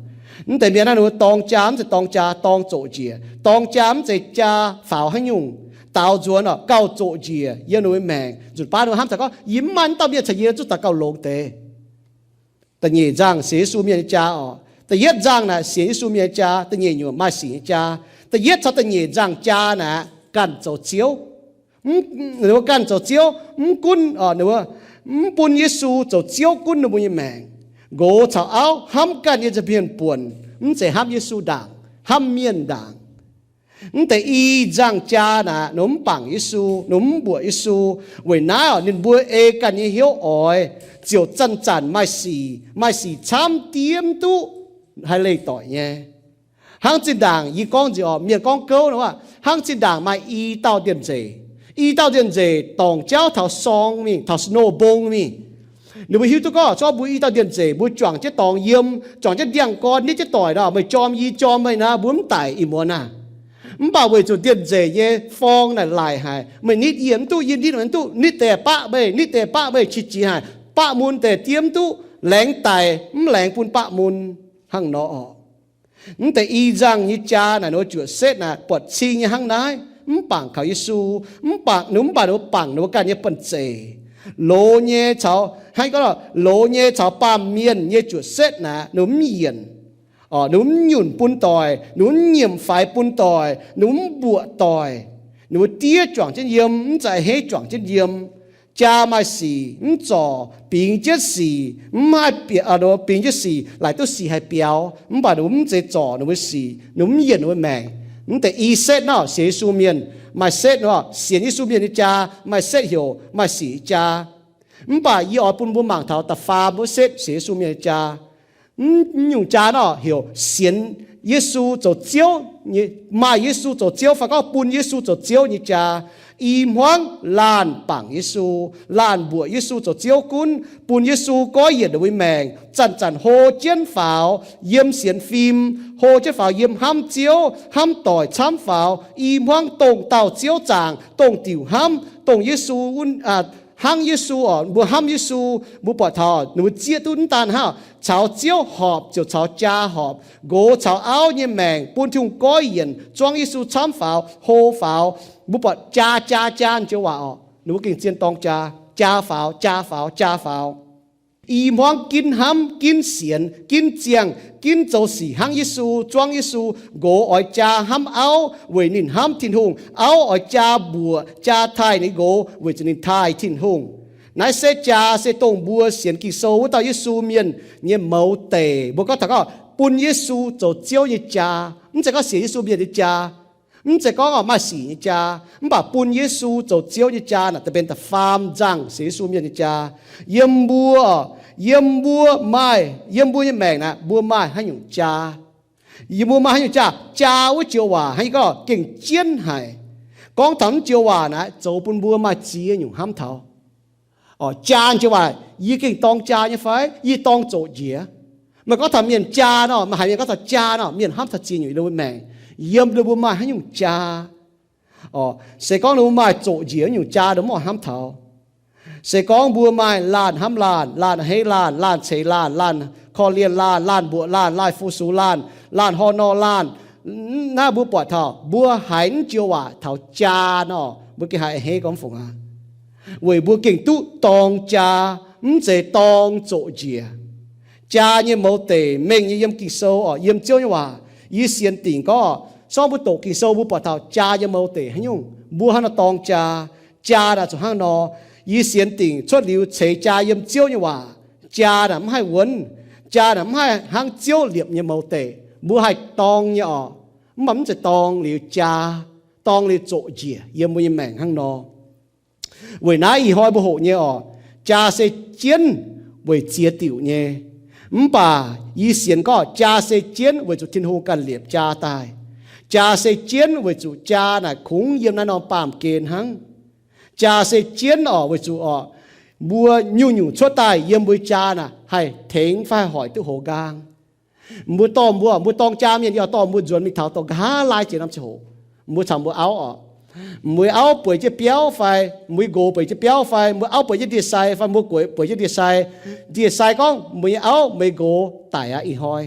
Mv deix mienh naaiv ninh mbuo dorng jaa mv zeiz dorng jaa, dorng zoqc njiec. Dorng jaa mv zeiz jaa faaux haaix nyungc, daaux nzuonx orqc, gauh zoqc njiec yiem ninh mbuo maengc. Nzunc baav ninh mbuo hnamv taux gorngv, yie mv maaih dauh mienh caux yie zungv daaih gauh longx deix. Da'nyeic nzangc sienx Yesu mienh nyei jaa orqc. Da'yietv nzangc naaic sienx Yesu mienh nyei jaa. Da'nyeic nyungc maaih sic nyei jaa. Da'yietv caux da'nyeic nzangc jaa naaic ganh zoux Ziouv. Mv, ninh mbuo ganh zoux Ziouv, mv gunv, ninh mbuo mv bun Yesu zoux Ziouv gunv ninh mbuo nyei maengc. Nqox caux auv hnamv ganh nyei nza'hmien buonc, mv zeiz hnamv Yesu ndaangc, hnamv mienh ndaangc. Mv deix i nzangc jaa naaic, ninh mbuo mv bangc Yesu, ninh mbuo mv mbuoqc Yesu. Weic naaiv orqc, ninh mbuo ei ganh nyei hnyouv oix, ziouc zanc-zanc maaih sic, maaih sic camv diev mv duqv haih leih doic nyei. Hnangv zinh ndaangc yie gorngv nziex orqc, mienh gorngv gouv nor, hnangv zinh ndaangc maaih i dauh ndiemh nzeic, I dauh nzengc-nzengc dorngc jauv taux sorng mingh, taux snow mbong mingh. Ninh mbuo hiuv duqv gorngv, corc mbuo i dauh nzengc-nzengc, mbuo juangc jienv dorngx yiem, juangc jienv ndiangx-gorn, nitv jienv doic nor, meih jorm yie jorm meih naaic, mbuo mv daic ih muonz naaic. Mv baac weic zuqc nzengc-nzengc nyei forng naaic laic haic, meih nitv yie mv duqv, yie nitv meih mv duqv, nitv deix baqv meih, nitv deix baqv meih qiex jiez haic, baqv mun deix diev mv duqv, laengz daic mv laengz bun baqv mun, hnangv nor orqc. Mv deix i nzangh nyei jaa naaic, ninh mbuo juoqc setv naaic, buatc cing nyei hnangv naaiv, mv bangc kaux Yesu, mv bangc, ninh mv baac ninh mbuo bangc ninh mbuo ganh nyei banh zeic. Loz nyei caux, hnangv gorngv, loz nyei caux baamh mienh nyei juoqc setv naaic, ninh mbuo mv yienc, ninh mbuo mv nyunc bun doic, ninh mbuo mv nyiemc faix bun doic, ninh mbuo mv mbuoqc doic, ninh mbuo diev juangc jienv yiem, mv zeiz a'hneiv juangc jienv yiem. Jaa maaih sic mv zorc, bingx jienv sic mv haih biaux, bingx jienv sic laaic duqv sic haih biaux, mv baac ninh mbuo mv zeiz zorc ninh mbuo sic, ninh mbuo mv yienc ninh mbuo maengc. Mv deix i setv naaic, sienx Yesu mienh, maaih setv naaic, sienx Yesu mienh nyei jaa, maaih setv heuc maaih sic nyei jaa. Mv baac yie oix bun mbuo mangc taux da'faam wuov setv sienx Yesu mienh nyei jaa. Mv nyungc jaa naaic heuc sienx Yesu zoux Ziouv, maaih Yesu zoux Ziouv fai gorngv bun Yesu zoux Ziouv nyei jaa. I hmuangv laanh bangc Yesu, laanh mbuoqc Yesu zoux Ziouv gunv, bun Yesu goiv yienc ninh mbuo maengc, zanc-zanc hlo jienv faaux yiem sienx fim, hlo jienv faaux yiem hnamv Ziouv, hnamv doic camv faaux. I hmuangv dongh dauh Ziouv zaangc, dongh diuc hnamv, dongh Yesu, hnangv Yesu oc, mbuo hnamv Yesu, mbuo buatc taux ninh mbuo zieqv duqv mv daan hnangv, caux Ziouv horpc ziouc caux jaa horpc, nqox caux auv nyei maengc bun Tin-Hungh goiv yienc, zuangv Yesu camv faaux, hlo faaux. Mbuo buatc jaa, jaa, jaa joux waac oc, ninh mbuo gengh zien dorng jaa, jaa faaux, jaa faaux, jaa faaux. I hmuangv ginv hnamv, ginv sienx, ginv ziangh, ginv zoux sic hnangv Yesu, zuangv Yesu. Nqox oix jaa hnamv auv weic ninh hnamv Tin-Hungh. Auv oix jaa mbuoqc, jaa taaih ninh nqox weic zuqc ninh taaih Tin-Hungh. Naaiv setv jaa se dongh mbuo sienx Ging-Sou wuov dauh Yesu mienh nyei mouz deic. Mbuo gorngv taux gorngv bun Yesu zoux Ziouv nyei jaa. Mv zeiz gorngv sienx Yesu mienh nyei jaa. Mv zeiz gorngv maaih sic nyei jaa. Mv baac bun Yesu zoux Ziouv nyei jaa naaic, da'benx da'faam nzangh sienx Yesu mienh nyei jaa. Yiem mbuo, yiem mbuo maaih, yiem mbuo nyei maengc naaic, mbuo maaih haaix nyungc jaa? Yiem mbuo maaih haaix nyungc jaa? Jaa wuov joux waac hnangv yie gorngv gengh jienv haic. Gorngv taux naaiv joux waac naaic, zoux bun mbuo maaih ziex nyungc hnamv taux. Jaa joux waac, yie gengh dorng jaa nyei fai yie dorng zoqc njiec? Meih gorngv taux mienh jaa nor, meih haiz mienh gorngv taux jaa nor, mienh hnamv taux ziex nyungc yiem ninh mbuo maengc. Yiem ninh mbuo maaih haaix nyungc jaa? Se gorngv ninh mbuo maaih zoqc njiec nyungc jaa, ninh mbuo mv oix hnamv taux. Se gorngv mbuo maaih laanh hnamv laanh, laanh a'hneiv laanh, laanh ceix laanh, laanh korv-lienh laanh, laanh mbuoqc laanh, laanh fu-sux laanh, laanh horh nor laanh, naaiv mbuo buatc taux mbuo haiz naaiv joux waac taux jaa nor, mbuo gengh haiz a'hneiv gormx fungc aqv. Weic mbuo gengh duqv dorng jaa, mv zeiz dorng zoqc njiec. Jaa nyei mouz deic mengh nyei yiem Ging-Sou oc, yiem Ziouv nyei waac. Yie sienx dingc gorngv, sorng mbuo doqc Ging-Sou mbuo buatc taux jaa nyei mouz deic haaix nyungc, mbuo hnangv nor dorng jaa. Jaa naaic zuqc hnangv nor. Yie sienx dingc cuotv liuz ceix jaa yiem Ziouv nyei waac. Jaa naaic mv haih wuonv. Jaa naaic mv haih hnangv Ziouv liepc nyei mouz deic. Mbuo haih dorng nyei oc, mv baac mv zeiz dorng liuz jaa, dorng liuz zoqc njiec yiem mbuo nyei maengc hnangv nor. Weic naaiv ih hnoi mbuo hoqc nyei oc, jaa se jienv weic ziex diuc nyei. Mv baac yie sienx gorngv jaa se jienv weic zuqc Tin-Hungh ganh liepc jaa daaih. Jaa se jienv weic zuqc jaa naaic kungx yiem naaiv norm baamh gen hnangv. Jaa se jienv oc, weic zuqc oc, mbuo nyungc-nyungc cuotv daaih yiem mbuo jaa naaic haih tengx fai haih hoic duqv hoz nqaang. Mbuo dorh mbuo, mbuo dorng jaa mienh, yie dorh mbuo nzuonx mingh taux dorh nqa'haav laai jiex norm ziangh hoc, mbuo caux mbuo auv oc, mbuo auv bueix jienv biauv fai, mbuo nqox bueix jienv biauv fai, mbuo auv bueix jienv ndie-sai fai, mbuo nqox bueix jienv ndie-sai. Ndie-sai gorngv, mbuo nyei auv, meih nqox daic aqv ih hnoi.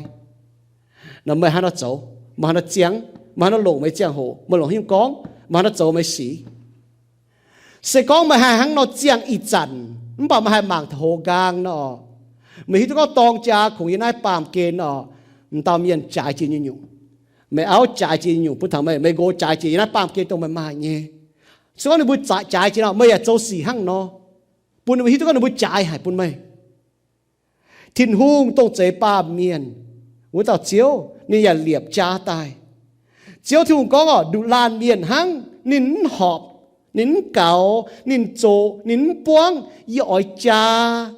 Nor meih hnangv nor zoux, meih hnangv nor ziangh, meih hnangv nor longc meih ziangh hoc, meih longc haaix nyungc gorngv, meih hnangv nor zoux meih sic. Se gorngv meih haih hnangv nor ziangh ih zanc, mv baac meih haih mangc taux hoz nqaang nor, meih hiuv duqv gorngv dorng jaa kungx yiem naaiv baamh gen nor, m'dauh mienh jaaix jiex nyungc-nyungc. Meih auv jaaix jiex nyungc-nyungc bun taux meih, meih nqox jaaix jiex yiem naaiv baamh gen dongh meih maaih nyei. Se gorngv ninh mbuo jaaix jiex nor, meih yaac zoux sic hnangv nor, bun ninh mbuo hiuv duqv gorngv ninh mbuo jaaix haic bun meih. Tin-Hungh dongh zeix baamh mienh wuov dauh Ziouv, ninh yaac liepc jaa daaih. Ziouv Tin-Hungh gorngv oc, nduqc laanh mienh hnangv, ninh mv horpc, ninh mv gaux, ninh zoqc, ninh mv buangv. Yie oix jaa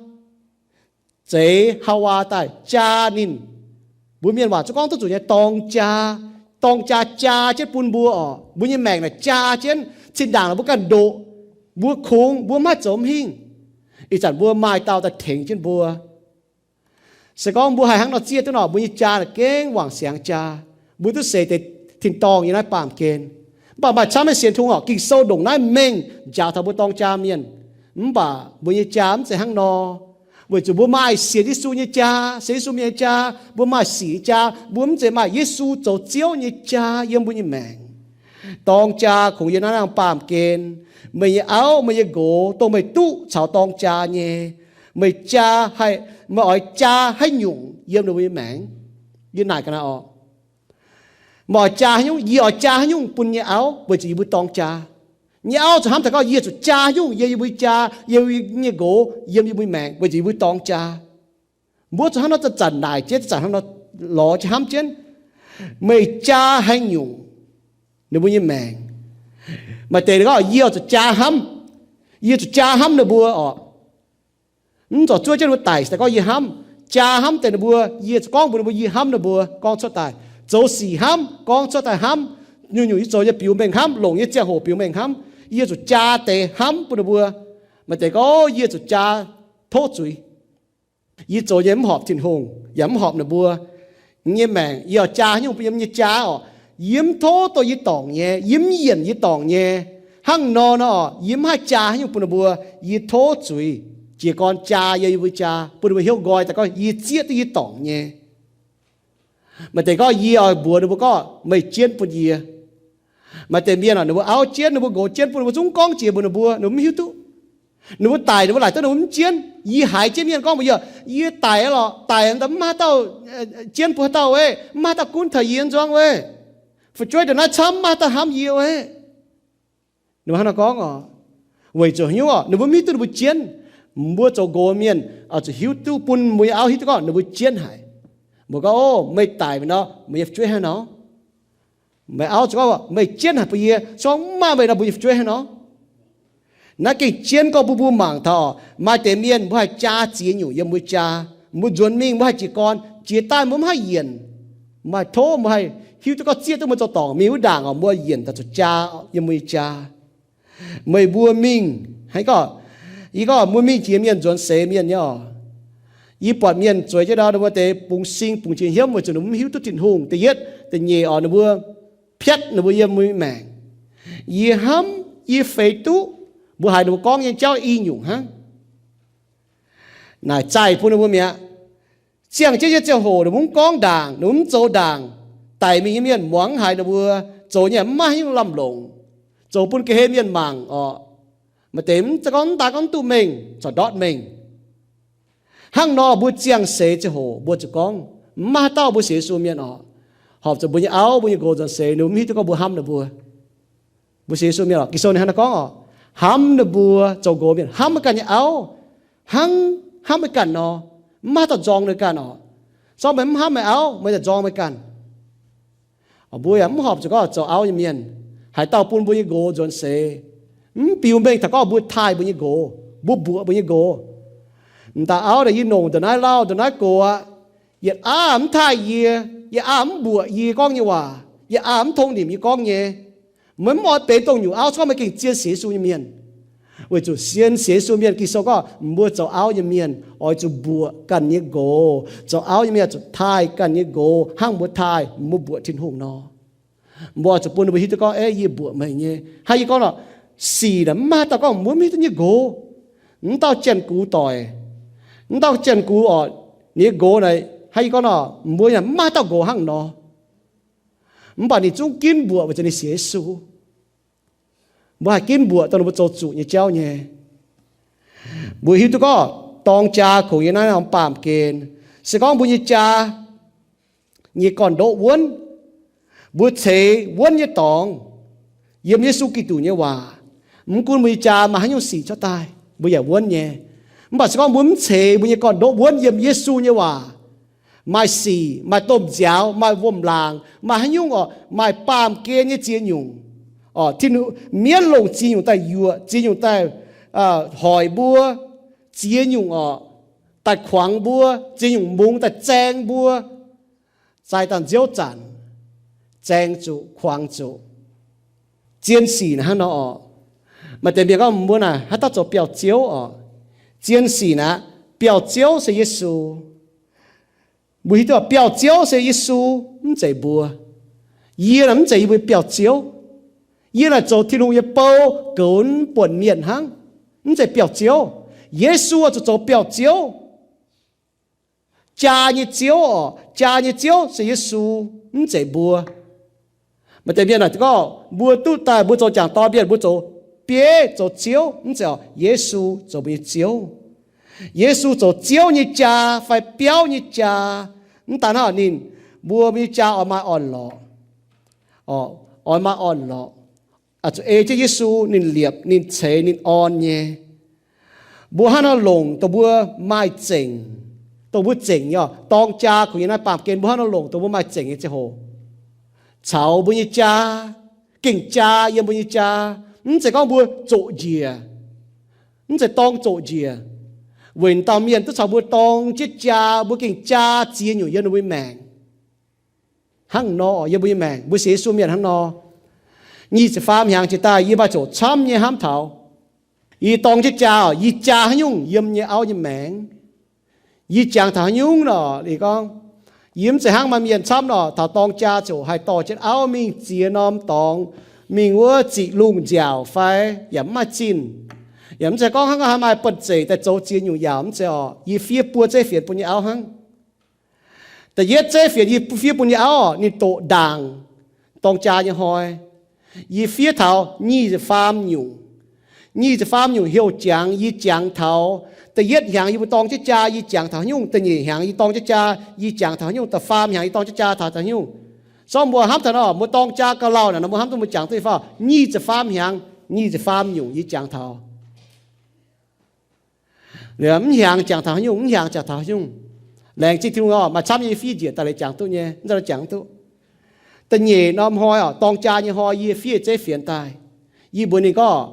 zeix Haawaa daaih, jaa ninh. Mbuo mienh waac zungv gorngv duqv zuqc nyei dorng jaa. Dorng jaa jaa jienv bun mbuo oc. Mbuo nyei maengc naaic jaa jienv. Zinh ndaangc mbuo ganh ndoqc, mbuo kungx, mbuo maiv zoux hingh, ih zanc mbuo maaih dauh daaih tengx jienv mbuo. Se gorngv mbuo haih hnangv nor zieqv duqv nor, mbuo nyei jaa gengh wangc siangx jaa. Mbuo duqv seix deix tin-dorngh yiem naaiv baamh gen. Mv baac maaih camv nyei sienx tungh orqc, Ging-Sou ndongc naaiv mengh njaaux taux mbuo dorng jaa mienh. Mv baac mbuo nyei jaa mv zeiz hnangv nor, weic zuqc mbuo maaih sienx Yesu nyei jaa, sienx Yesu mienh nyei jaa, mbuo maaih sic nyei jaa, mbuo mv zeiz maaih Yesu zoux Ziouv nyei jaa yiem mbuo nyei maengc. Dorng jaa kungx yiem naaiv norm baamh gen. Meih nyei auv, meih nyei nqox, dongh meih duqv caux dorng jaa nyei, meih jaa haih, meih oix jaa haaix nyungc yiem ninh mbuo nyei maengc? Yie naaic ga'naaiv orqc, meih oix jaa haaix nyungc? Yie oix jaa haaix nyungc bun nyei auv weic zuqc yie mbuo dorng jaa? Nyei auv zuqc hnamv daaih gorngv, yie zuqc jaa haaix nyungc yiem yie mbuo nyei jaa, yiem yie nyei nqox, yiem yie mbuo nyei maengc weic zuqc yie mbuo dorng jaa. Mbuo zuqc hnangv nor zanc-zanc naaic jienv, zanc-zanc hnangv nor lorz jienv hnamv jienv, meih jaa haaix nyungc ninh mbuo nyei maengc? Maaih deix gorngv, yie zuqc jaa hnamv, yie zuqc jaa hnamv ninh mbuo orqc. Mv zorc zuov jienv ninh mbuo daic daaih gorngv yie hnamv, jaa hnamv deix ninh mbuo, yie zuqc gorngv mbuox ninh mbuo yie hnamv ninh mbuo, gorngv cuotv daaih. Zoux sic hnamv, gorngv cuotv daaih hnamv. Nyungc-nyungc yie zoux nyei biux mengh hnamv, longc nyei ziangh hoc biux mengh hnamv. Yie zuqc jaa deix hnamv bun ninh mbuo. Maaih deix gorngv, yie zuqc jaa tov zuiz. Yie zoux nyei mv horpc Tin-Hungh yaac mv horpc ninh mbuo nyei maengc. Yie oix jaa haaix nyungc bun yiem nyei jaa orqc? Yie mv tov dongh yie dorngc nyei, yie mv yienc yie dorngc nyei. Hnangv nor nor, yie mv haih jaa haaix nyungc bun ninh mbuo. Yie tov zuiz jiez gorn jaa yiem yie mbuo jaa, bun ninh mbuo hnyouv nqoi daaih gorngv yie zieqv duqv yie dorngc nyei. Maaih deix gorngv, yie oix mbuox ninh mbuo gorngv meih jienv bun yie. Maaih deix mienh orqc, ninh mbuo auv jienv, ninh mbuo nqox jienv bun ninh mbuo, zungv gorngv jiex mbuox ninh mbuo, ninh mbuo mv hiuv duqv. Ninh mbuo daic, ninh mbuo laaic duqv ninh mbuo mv jienv. Yie haiz jienv mienh gorngv mbuox yie, yie daic lorqc, daic mv maaih haaix dauh jienv bun haaix dauh wuov, mv maaih haaix dauh gunv taux yie nzuangv wuov. Fu'jueiv ndongc naaiv camv, mv maaih haaix dauh hnamv yie wuov. Ninh mbuo hnangv nor gorngv orqc, weic zuqc haaix nyungc orqc? Ninh mbuo mv hiuv duqv ninh mbuo jienv. Mbuo zoux nqox mienh oix zuqc hiuv duqv, bun mbuo nyei auv hiuv duqv gorngv ninh mbuo jienv haic. Mbuo gorngv, o, meih daic mingh nor, meih nyei fu'jueiv hnangv nor? Meih auv zuqc gorngv, meih jienv haic bun yie, se gorngv mv maaih meih nor, mbuo nyei fu'jueiv hnangv nor? Naaiv gengh jienv gorngv bun mbuo mangc taux, maaih deix mienh mbuo haih jaa ziex nyungc yiem mbuo jaa. Mbuo nzuonx mingh mbuo haih jiez gorn, jiex daaih mbuo mv haih yienc. Mbuo haih tov, mbuo haih hiuv duqv gorngv zieqv duqv mbuo zoux dorngc mingh wuov ndaangc orqc, mbuo yienc daaih zuqc jaa yiem mbuo nyei jaa. Meih mbuo mingh, hnangv gorngv, yie gorngv mbuo mingh jiex mienh nzuonx seix mienh nyei orqc. Yie buatc mienh zueiz jienv ndau, ninh mbuo deix bungx sing bungx jiex hnyouv weic zuqc ninh mbuo mv hiuv duqv Tin-Hungh. Da'yietv, da'nyeic orqc, ninh mbuo piatv ninh mbuo yiem mbuo nyei maengc. Yie hnamv, yie feix duqv mbuo haiz ninh mbuo gorngv nyei jauv i nyungc hnangv. Naaic zaih bun ninh mbuo mi'aqv. Ziangh jienv nyei ziangh hoc ninh mbuo mv gorngv ndaangc, ninh mbuo mv zoux ndaangc, daic mingh nyei mienh muangx haiz ninh mbuo zoux nyei mv maaih haaix nyungc lamh longc, zoux bun ga'hlen mienh mangc orqc. Maaih deix mv gorngv, mv daaih gorngv mv duqv mengh, corc ndortv mengh. Hnangv nor mbuo ziangh seix ziangh hoc mbuo zuqc gorngv, mv maaih haaix dauh mbuo sienx Yesu mienh orqc, horpc zuqc mbuo nyei auv mbuo nyei nqox nzuonx seix ninh mbuo mv hiuv duqv gorngv mbuo hnamv ninh mbuo. Mbuo sienx Yesu mienh orqc, Ging-Sou ninh hnangv naaiv gorngv orqc, hnamv ninh mbuo zoux nqox mienh, hnamv meih ganh nyei auv hnangv hnamv meih ganh nor. Mv maaih haaix dauh nzorng ninh ganh orqc. Se gorngv meih mv hnamv meih auv, meih yaac nzorng meih ganh. Mbuo yaac mv horpc zuqc gorngv zoux auv nyei mienh, haaix dauh bun mbuo nyei nqox nzuonx seix, mv biux mengh taux gorngv mbuo taaih mbuo nyei nqox, mbuo mbuoqc mbuo nyei nqox. M'daaih auv naaic, yie nongc ndongc naaiv lauh ndongc naaiv gox aqv, yietc aav mv taaih yie, yietc aav mv mbuoqc yie gorngv nyei waac, yietc aav mv tong nimc yie gorngv nyei. Meih mv oix benx dongh nyungc auv, se gorngv meih gengh zien sienx Yesu nyei mienh. Weic zuqc zien sienx Yesu mienh, Ging-Sou gorngv mbuo zoux auv nyei mienh oix zuqc mbuoqc ganh nyei nqox. Zoux auv nyei mienh zuqc taaih ganh nyei nqox hnangv mbuo taaih mbuo mbuoqc Tin-Hungh nor. Mbuo oix zuqc bun ninh mbuo hiuv duqv gorngv, eix, yie mbuoqc meih nyei. Hnangv yie gorngv nor, sic naaic mv maaih haaix dauh gorngv mbuo mv hiuv duqv nyei nqox. Mv dauh janx-gux doic, mv dauh janx-gux orqc, ninh nyei nqox naaic, hnangv yie gorngv nor, mbuo yaac mv maaih haaix dauh nqox hnangv nor. Mv baac ninh zungv ginv mbuoqc weic zuqc ninh sienx Yesu. Mbuo haih ginv mbuoqc dongh ninh mbuo zoux zuqc nyei jauv nyei. Mbuo hiuv duqv gorngv dorng jaa kungx yiem naaiv norm baamh gen. Se gorngv mbuo nyei jaa nyei gorn-ndoqv wuonv, mbuo ceix wuonv nyei dorngx yiem Yesu Giduc nyei waac, mv gunv mbuo nyei jaa maaih haaix nyungc sic cuotv daaih, mbuo yaac wuonv nyei. Mv baac se gorngv mbuo mv ceix mbuo nyei gorn-ndoqv wuonv yiem Yesu nyei waac, maaih sic, maaih domh nziaaux, maaih wuom-laangc, maaih haaix nyungc orqc, maaih baamh gen nyei ziex nyungc orqc, mienv longc ziex nyungc daaih yuoqc, ziex nyungc daaih hoic mbuo, ziex nyungc orqc, daaih kuangx mbuo, ziex nyungc mungz daaih zaeng mbuo, zaaix dangh nziouv zanc, zaeng zuqc, kuangx zuqc. Zien sic naaic hnangv nor orqc. Maaih deix mienh gorngv mbuo naaic haaix dauh zoux biauv-ziouv oc? Zien sic naaic, biauv-ziouv se Yesu. Mbuo hiuv duqv biauv-ziouv se Yesu, mv zeiz mbuo. Yie naaic mv zeiz yie mbuo biauv-ziouv. Yie naaic zoux Tin-Hungh nyei bou, goux mv buonc mienh hnangv, mv zeiz biauv-ziouv. Yesu zuqc zoux biauv-ziouv. Jaa nyei Ziouv oc, jaa nyei Ziouv se Yesu, mv zeiz mbuo. Maaih deix mienh naaic gorngv mbuo duqv daaih mbuo zoux jangc dorn mienh, mbuo zoux bieiv zoux ziouv, mv zeiz oc. Yesu zoux mbuo nyei Ziouv. Yesu zoux Ziouv nyei jaa fai biauv nyei jaa. Mv daan hnangv, ninh, mbuo nyei jaa oix maaih orn-lorqc, oix maaih orn-lorqc. Zuqc ei jienv Yesu, ninh liepc, ninh ceix, ninh orn nyei. Mbuo hnangv nor longc dongh mbuo maaih zengc, dongh mbuo zengc nyei, dorng jaa kungx yiem naaiv baamh gen, mbuo hnangv nor longc dongh mbuo maaih zengc nyei ziangh hoc caux mbuo nyei jaa, gengh jaa yiem mbuo nyei jaa. Mv zeiz gorngv mbuo zoqc njiec, mv zeiz dorng zoqc njiec, weic dauh mienh duqv caux mbuo dorng jienv jaa, mbuo gengh jaa ziex nyungc yiem ninh mbuo nyei maengc. Hnangv nor yiem mbuo nyei maengc, mbuo sienx Yesu mienh hnangv nor. Nyic ziepc faam hnyangx jiex daaih yie maaih ziouc camv nyei hnamv taux, yie dorng jienv jaa oc, yie jaa haaix nyungc yiem nyei auv nyei maengc. Yie jangx taux haaix nyungc nor, yie gorngv, yie mv zeiz hnangv maaih mienh camv nor, taux dorng jaa ziouc haih dorh jienv auv mingh ziex norm dorngx, mingh wuov ziqc lungh nziaauc fai, yaac mv maaih zinh. Yaac mv zeiz gorngv hnangv haaix maaih banh zeic daaih zoux ziex nyungc yaac mv zeiz oc. Yie fiev buo zeiv fienx bun nyei auv hnangv. Da'yietv zeiv fienx yie fiev bun nyei auv, ninh doqc ndaangc dorng jaa nyei hnoi. Yie fiev taux nyic ziepc faam nyungc. Nyic ziepc faam nyungc heuc jangx, yie jangx taux. Da'yietv hnyangx yie mbuo dorng jienv jaa, yie jangx taux haaix nyungc. Da'nyeic hnyangx yie dorng jienv jaa, yie jangx taux haaix nyungc. Da'faam hnyangx yie dorng jienv jaa taux haaix nyungc. Zorqv mbuo hnamv taux nor, mbuo dorng jaa gauh lauh naaic nor, mbuo hnamv duqv mbuo jangx duqv nyei fai? Nyic ziepc faam hnyangx, nyic ziepc faam nyungc yie jangx taux. Liuz mv hnyangx jangx taux haaix nyungc, mv hnyangx jangx taux haaix nyungc. Laengz zingh Tin-Hungh oc, maaih camv nyei fiev njiec daaih leiz jangx duqv nyei, mv zeiz jangx duqv. Da'nyeic norm hnoi oc, dorng jaa nyei hnoi yie fiev zeiv fienx daaih. Yie mbuox ninh gorngv,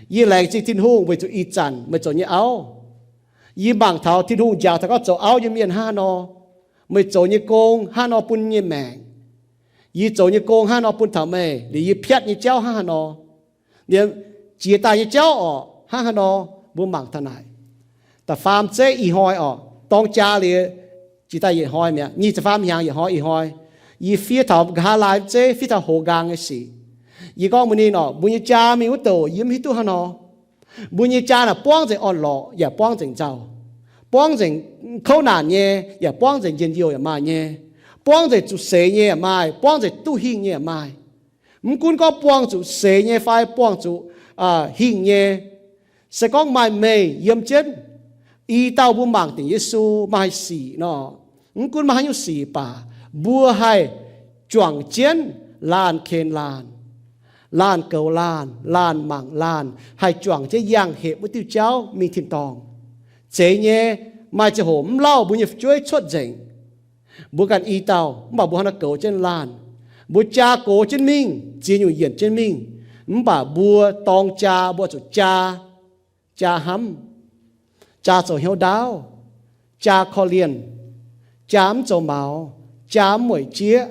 yie laengz zingh Tin-Hungh weic zuqc ih zanc meih zoux nyei auv. Yie mangc taux Tin-Hungh njaaux taux gorngv zoux auv nyei mienh hnangv haaix nor. Meih zoux nyei gong hnangv haaix nor bun nyei maengc. Yie zoux nyei gong hnangv haaix nor bun taux meih, liuz yie piatv nyei jauv hnangv haaix nor. Liuz jiex daaih nyei jauv oc, hnangv haaix nor mbuo mangc taux naaic. Da'faam zeiv ih hnoi oc, dorng jaa liuz, jiex daaih yietc hnoi mi'aqv, nyic ziepc faam hnyangx yietc hnoi ih hnoi, yie fiev taux nqa'haav laai zeiv, fiev taux hoz nqaang nyei sic. Yie gorngv mbuox ninh oc, mbuo nyei jaa mingh wuov douc yie mv hiuv duqv hnangv haaix nor. Mbuo nyei jaa naaic buangv nzengc orn-lorqc yaac buangv nzengc nzauh, buangv nzengc kouv naanc nyei, yaac buangv nzengc njien-youh yaac maaih nyei, buangv nzengc zuqc seix nyei yaac maaih, buangv nzengc duqv hingh nyei yaac maaih. Mv gunv gorngv buangh zuqc seix nyei fai buangh zuqc hingh nyei, se gorngv maaih meih yiem jienv, i dauh mbuo mangc dingc Yesu maaih sic nor, mv gunv maaih haaix nyungc sic baac mbuo haih juangc jienv laanh ken laanh, laanh goux laanh, laanh mangc laanh, haih juangc jienv yangh hepc wuov diuh jauv mingh tin-dorngh. Zeiz nyei, maaih ziangh hoc mv lauh mbuo nyei fu'jueiv cuotv nzengc. Mbuo ganh i dauh, mv baac mbuo hnangv naaiv goux jienv laanh. Mbuo jaa gox jienv mingh, ziex nyungc yienc jienv mingh, mv baac mbuo dorng jaa, mbuo zuqc jaa, jaa hnamv, jaa zoux hnyouv ndaauv, jaa korv-lienh, jaa mv zoux maux, jaa mv mueic jieqv,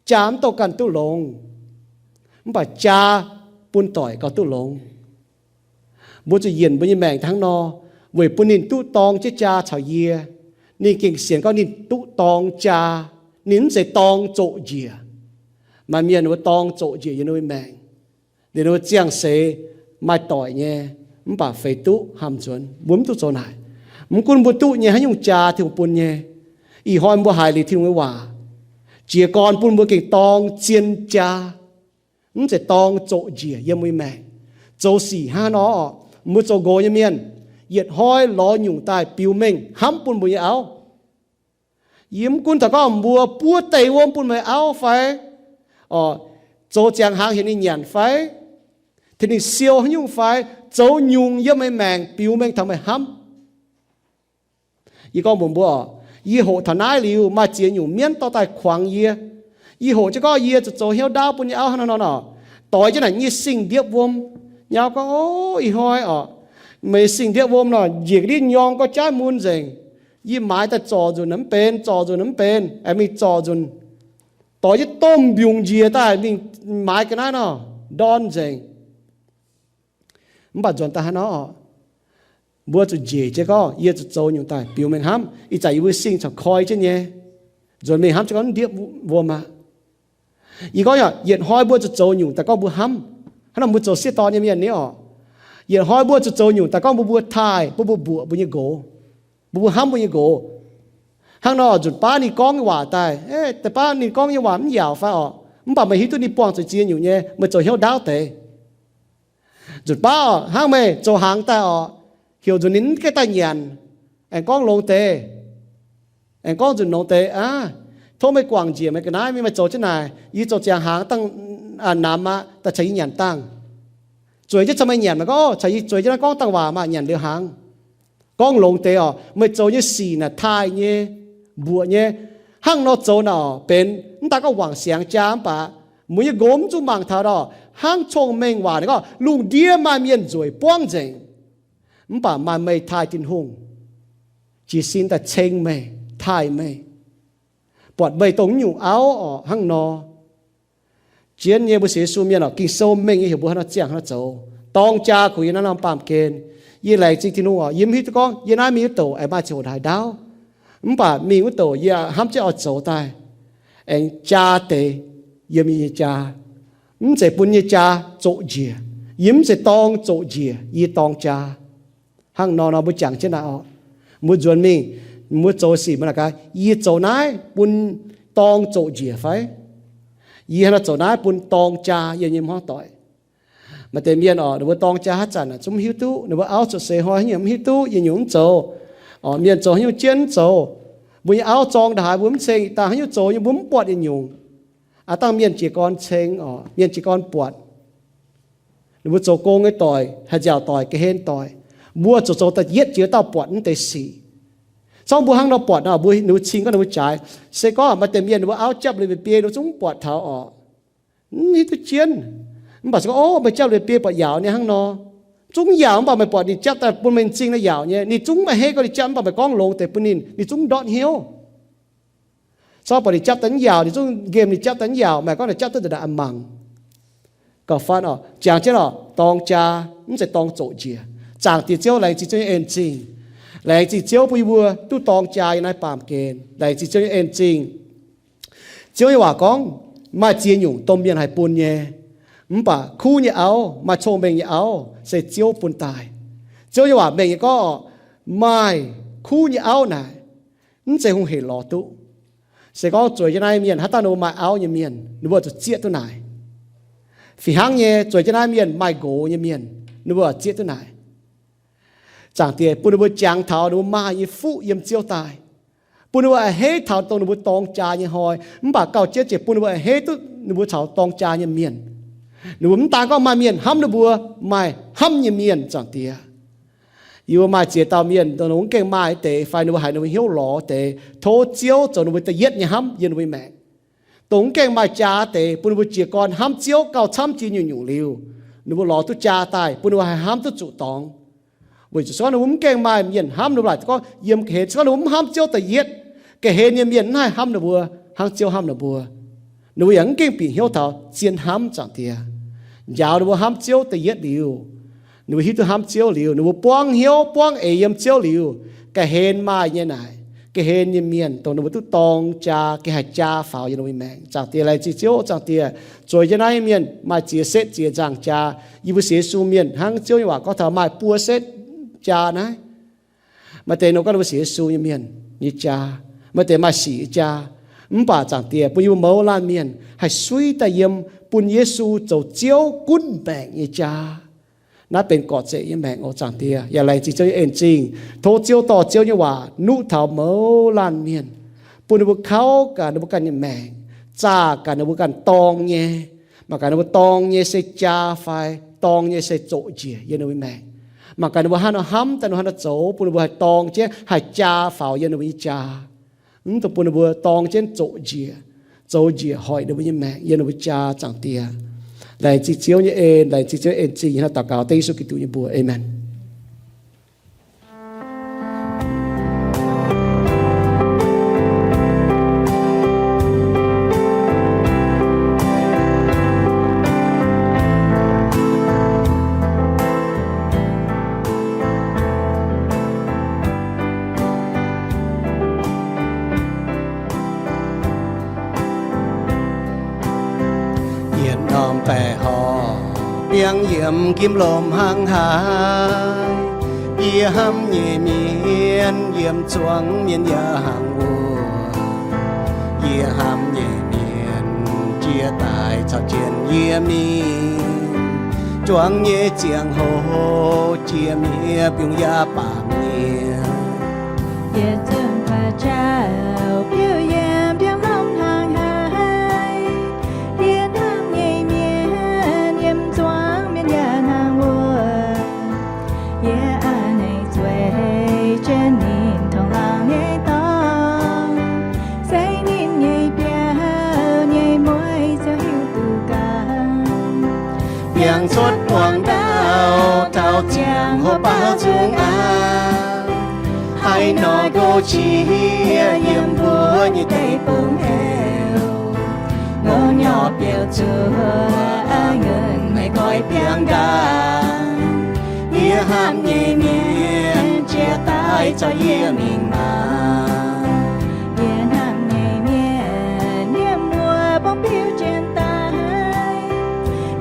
jaa mv dongh ganh duqv longx, mv baac jaa bun doic gauh duqv longx. Mbuo zuqc yienc mbuo nyei maengc hnangv nor, weic bun ninh duqv dorng jienv jaa caux yie. Ninh gengh sienx gorngv ninh duqv dorng jaa, ninh mv zeiz dorng zoqc njiec. Maaih mienh wuov dorng zoqc njiec yiem ninh nyei maengc, liuz ninh ziangh seix maaih doic nyei, mv baac feix duqv hamh nzuonx. Mbuo mv duqv zoux naaic. Mv gunv mbuo duqv nyei haaix nyungc jaa Tin-Hungh bun nyei, ih hnoi mbuo haiz liuz Tin-Hungh nyei waac, jiez gorn bun mbuo gengh dorng zien jaa, mv zeiz dorng zoqc njiec yiem mbuo nyei maengc. Zoux sic hnangv nor, mbuo zoux nqox nyei mienh, yietc hnoi lorz nyungc daaih biux mengh hnamv bun mbuo nyei auv. Yie mv gunv taux gorngv mbuo buov deic wuom bun meih auv fai, zoux ziangx hnaangx heuc ninh nyanc fai, tengx ninh siou haaix nyungc fai, zoux nyungc yiem meih maengc biux mengh taux meih hnamv. Yie gorngv mbuox mbuo oc, yie hoqc taux naaiv liuz maaih ziex nyungc mienv dorh daaih kuangx yie. Yie hoqc jienv gorngv yie zuqc zoux hnyouv ndaauv bun nyei auv hnangv nor nor, doix jienv naaic nyei singh ndiepv wuom. Nyei auv gorngv, O, ih hnoi oc, meih singh ndiepv wuom nor, njiec ga'ndiev nyorng gorngv jaav mun nzengc. Yie maaiz daaih zorc nzunc mv benx, zorc nzunc mv benx, aengx mingh zorc nzunc, doix jienv domh mbiungc njiec daaih mingh maaiz ga'naaiv nor, ndorn nzengc. Mv baac nzuonx daaih hnangv nor, mbuo zuqc njiec jienv gorngv, yie zuqc zoux nyungc daaih biux mengh hnamv, ih zanc yie mbuo sing corc koi jienv nyei. Nzuonx mingh hnamv jienv gorngv mv ndiev wuom aqv. Yie gorngv yaac yietc hnoi mbuo zuqc zoux nyungc daaih gorngv mbuo hnamv. Hnangv nor mbuo zoux sieqv dorn nyei mienh ni orqc, yietc hnoi mbuo zuqc zoux nyungc daaih gorngv mbuo, mbuo taaih, mbuo, mbuo mbuoqc mbuo nyei nqox, mbuo, mbuo hnamv mbuo nyei nqox. Hnangv nor nzunc baav ninh gorngv nyei waac daaih, deix baav ninh gorngv nyei waac mv yaauc fai orqc, mv baac meih hiuv duqv ninh buangh zuqc ziex nyungc nyei, meih zoux hnyouv ndaauv deix. Nzunc baav orqc, hnangv meih zoux hnaangx daaih orqc, heuc nzunc ninh mv gaengh daaih nyanc, aengx gorngv longx deix, aengx gorngv nzunc longx deix aqv. Tov meih guangc njiec meih ga'naaiv mingh, meih zoux jienv naaic, yie zoux ziangx hnaangx dangh namx aqv, daaih caux yie nyanc dangh. Zueiz jienv caux meih nyanc, meih gorngv, caux yie zueiz jienv naaiv gorngv dangh waac maah, nyanc liuz hnaangx. Gorngv longx deix orqc, meih zoux nyei sic naaic taaih nyei, mbuoqc nyei. Hnangv nor zoux naaic orqc, benx mv daaih gorngv wangc siangx jaa mv baac mbuo nyei nqox mv zuqc mangc taux orqc, hnangv cong-mengh waac ninh gorngv, lungh ndiev maaih mienh nzueic buangv nzengc, mv baac maaih meih taaih Tin-Hungh jiez sin daaih ceng meih, taaih meih, buatc meih dongh nyungc auv orqc. Hnangv nor jienv nyei mbuo sienx Yesu mienh orqc, Ging-Sou mengh nyei heuc mbuo hnangv nor ziangh hnangv nor zoux, dorng jaa kungx yiem naaiv norm baamh gen. Yie laengz zingh Tin-Hungh orqc, yie mv hiuv duqv gorngv yie naaiv mingh wuov douc aengx maaih ziangh hoc haaix ndaauv, mv baac mingh wuov douc yie hnamv jienv oix zoux daaih, aengx jaa deix yiem yie nyei jaa. Mv zeiz bun nyei jaa zoqc njiec. Yie mv zeiz dorng zoqc njiec, yie dorng jaa. Hnangv nor nor mbuo jangx jienv naaic orqc, mbuo nzuonx mingh, mbuo zoux sic mbuo naaic gaax, yie zoux naaiv bun dorng zoqc njiec fai? Yie hnangv nor zoux naaiv bun dorng jaa yiem nyei hmuangv doic. Maaih deix mienh orqc, ninh mbuo dorng jaa haaix zanc zungv mv hiuv duqv, ninh mbuo auv cuotv seix hnoi haaix nyungc mv hiuv duqv, yietc nyungc mv zoux. Orqc, mienh zoux haaix nyungc jienv mv zoux. Mbuo nyei auv zorng ndaaih haaix mbuo mv ceng, dangh haaix nyungc zoux nyei mbuo mv buatc yietc nyungc. Aav dangh mienh jiez gorn ceng orqc, mienh jiez gorn buatc. Ninh mbuo zoux gong nyei doic, haih nziaauc doic, ga'hlen doic. Mbuo zuqc zoux da'yietv jiex dauh buatc mv deix sic. Zorngv mbuo hnangv nor buatc nor, mbuo, ninh mbuo cing gorngv ninh mbuo jaaix. Se gorngv maaih deix mienh ninh mbuo auv japv lui mbeix biei, ninh mbuo zungv mv buatc taux orqc, mv hiuv duqv jienv. Mv baac se gorngv, ov, meih japv lui mbeix biei buatc yaauc nyei hnangv nor, zungv yaauc, mv baac meih buatc ninh japv daaih bun meih m'zing naaiv yaauc nyei, ninh zungv maiv hneiv gorngv ninh japv, mv baac meih gorngv longx deix bun ninh, ninh zungv ndortv hnyouv. Zorngv buatc ninh japv daaih mv yaauc, ninh zungv nqemh ninh japv daaih mv yaauc, maaih gorngv ninh japv duqv ndongc naaic a'mangc. Gauh faan orqc, jangx jienv orqc, dorng jaa, mv zeiz dorng zoqc njiec. Zaangc Diex Ziouv, laengz zingh Ziouv nyei en zingh. Laengz zingh Ziouv bun yie mbuo duqv dorng jaa yiem naaiv baamh gen. Laengz zingh Ziouv nyei en zingh. Ziouv nyei waac gorngv, maaih ziex nyungc domh mienh haih bun nyei. Mv baac kuv nyei auv, maaih cong-mengh nyei auv, se Ziouv bun daaih. Ziouv nyei waac mengh nyei gorngv orqc, maaih kuv nyei auv naaic, mv zeiz hungh hec lorz duqv. Se gorngv zueiz jienv naaiv mienh, haaix dauh ninh mbuo maaih auv nyei mienh, ninh mbuo zuqc zieqv duqv naaic. Fih hnangv nyei, zueiz jienv naaiv mienh maaih nqox nyei mienh, ninh mbuo zieqv duqv naaic. Zaangc Diex bun ninh mbuo jangx taux ninh mbuo maaih nyei fuqv yiem Ziouv daaih, bun ninh mbuo a'hneiv taux dongh ninh mbuo dorng jaa nyei hnoi, mv baac gauh jienv ziec bun ninh mbuo a'hneiv duqv ninh mbuo caux dorng jaa nyei mienh. Ninh mbuo mv daan gorngv maaih mienh hnamv ninh mbuo, maaih hnamv nyei mienh, Zaangc Diex. Yie mbuo maaih ziex dauh mienh, dongh ninh mbuo mv gaengh maaih deix fai ninh mbuo haiz ninh mbuo hnyouv lorz deix, tov Ziouv zoux ninh mbuo da'yietv nyei hnamv yiem ninh mbuo maengc. Dongh mv gaengh maaih jaa deix, bun ninh mbuo jiez gorn hnamv Ziouv gauh camv jiex nyungc-nyungc liuz, ninh mbuo lorz duqv jaa daaih, bun ninh mbuo haih hnamv duqv zuqc dorngx. Weic zuqc se gorngv ninh mbuo mv gaengh maaih mienh hnamv ninh mbuo, laaic gorngv yiem ga'hlen, se gorngv ninh mbuo mv hnamv Ziouv da'yietv, ga'hlen nyei mienh mv haih hnamv ninh mbuo hnangv Ziouv hnamv ninh mbuo. Ninh mbuo yaac mv gaengh bieqc hnyouv taux zien hnamv, Zaangc Diex. Njaaux ninh mbuo hnamv Ziouv da'yietv liuz, ninh mbuo hiuv duqv hnamv Ziouv liuz, ninh mbuo buangv hnyouv buangv eix yiem Ziouv liuz, ga'hlen maaih nyei naaic, ga'hlen nyei mienh dongh ninh mbuo duqv dorng jaa, gengh haih jaa faaux yiem ninh mbuo maengc. Zaangc Diex, laengz zingh Ziouv, Zaangc Diex, zueiz jienv naaiv mienh maaih ziex setv ziex nzangh jaa. Yie mbuo sienx Yesu mienh hnangv Ziouv nyei waac gorngv taux maaih buo setv jaa naaiv. Maaih deix nor gorngv ninh mbuo sienx Yesu nyei mienh nyei jaa, maaih deix maaih sic nyei jaa. Mv baac Zaangc Diex bun yie mbuo mouz laanh mienh haih suiv daaih yiem bun Yesu zoux Ziouv gunv maengc nyei jaa. Naaiv benx gorqv-zeqc nyei maengc oc, Zaangc Diex. Yaac laengz zingh Ziouv nyei en zingh. Tov Ziouv dorh Ziouv nyei waac nuqv taux mouz laanh mienh, bun ninh mbuo kauv gaax ninh mbuo ganh nyei maengc, zaah gaax ninh mbuo ganh dorng nyei. Mangc gaax ninh mbuo dorng nyei se jaa fai dorng nyei se zoqc njiec yiem ninh mbuo nyei maengc. Mangc gaax ninh mbuo hnangv nor hnamv daaih, ninh mbuo hnangv nor zoux, bun ninh mbuo haih dorng jienv haih jaa faaux yiem ninh mbuo nyei jaa. Mv dungx bun ninh mbuo dorng jienv zoqc njiec, zoux njiec hoic ninh mbuo nyei maengc yiem ninh mbuo jaa, Zaangc Diex. Laengz zingh Ziouv nyei en, laengz zingh Ziouv en zingh, hnangv daux gaux dengv Yesu Giduc nyei mbuox. Aamen. Biangv yiem gimv lomh hnangv haaix, yie hnamv nyei mienh yiem zuangx mienh yaac hnangv wuov. Yie hnamv nyei mienh jiex daaih caux jienv yie mingh. Zuangx nyei ziangh hoc jiex miev biungh yaac baamh miev. Yietc zungv faaux jauv biouv yiem biangv lomh hnangv haaix, yie hnamv nyei mienh yiem zuangx mienh yaac hnangv wuov. Yie a'hneiv zueiz jienv ninh tongx laangz nyei dorngx, se ninh nyei biauv nyei mueiz ziouc hiuv duqv ganh. Biangh cuotv buangh ndau taux ziangh hoc baaux nzung aqv, haih nor nqox qiex yiem mbuo nyei deic-bung heuc, ngongh nyorx biouv zuoqv aqv, ngunc meih goiv biangh ndaangc. Yie hnamv nyei mienh jiex daaih caux yie mingh maah! Yie hnamv nyei mienh yiem wuov bung biouv jienv daaih.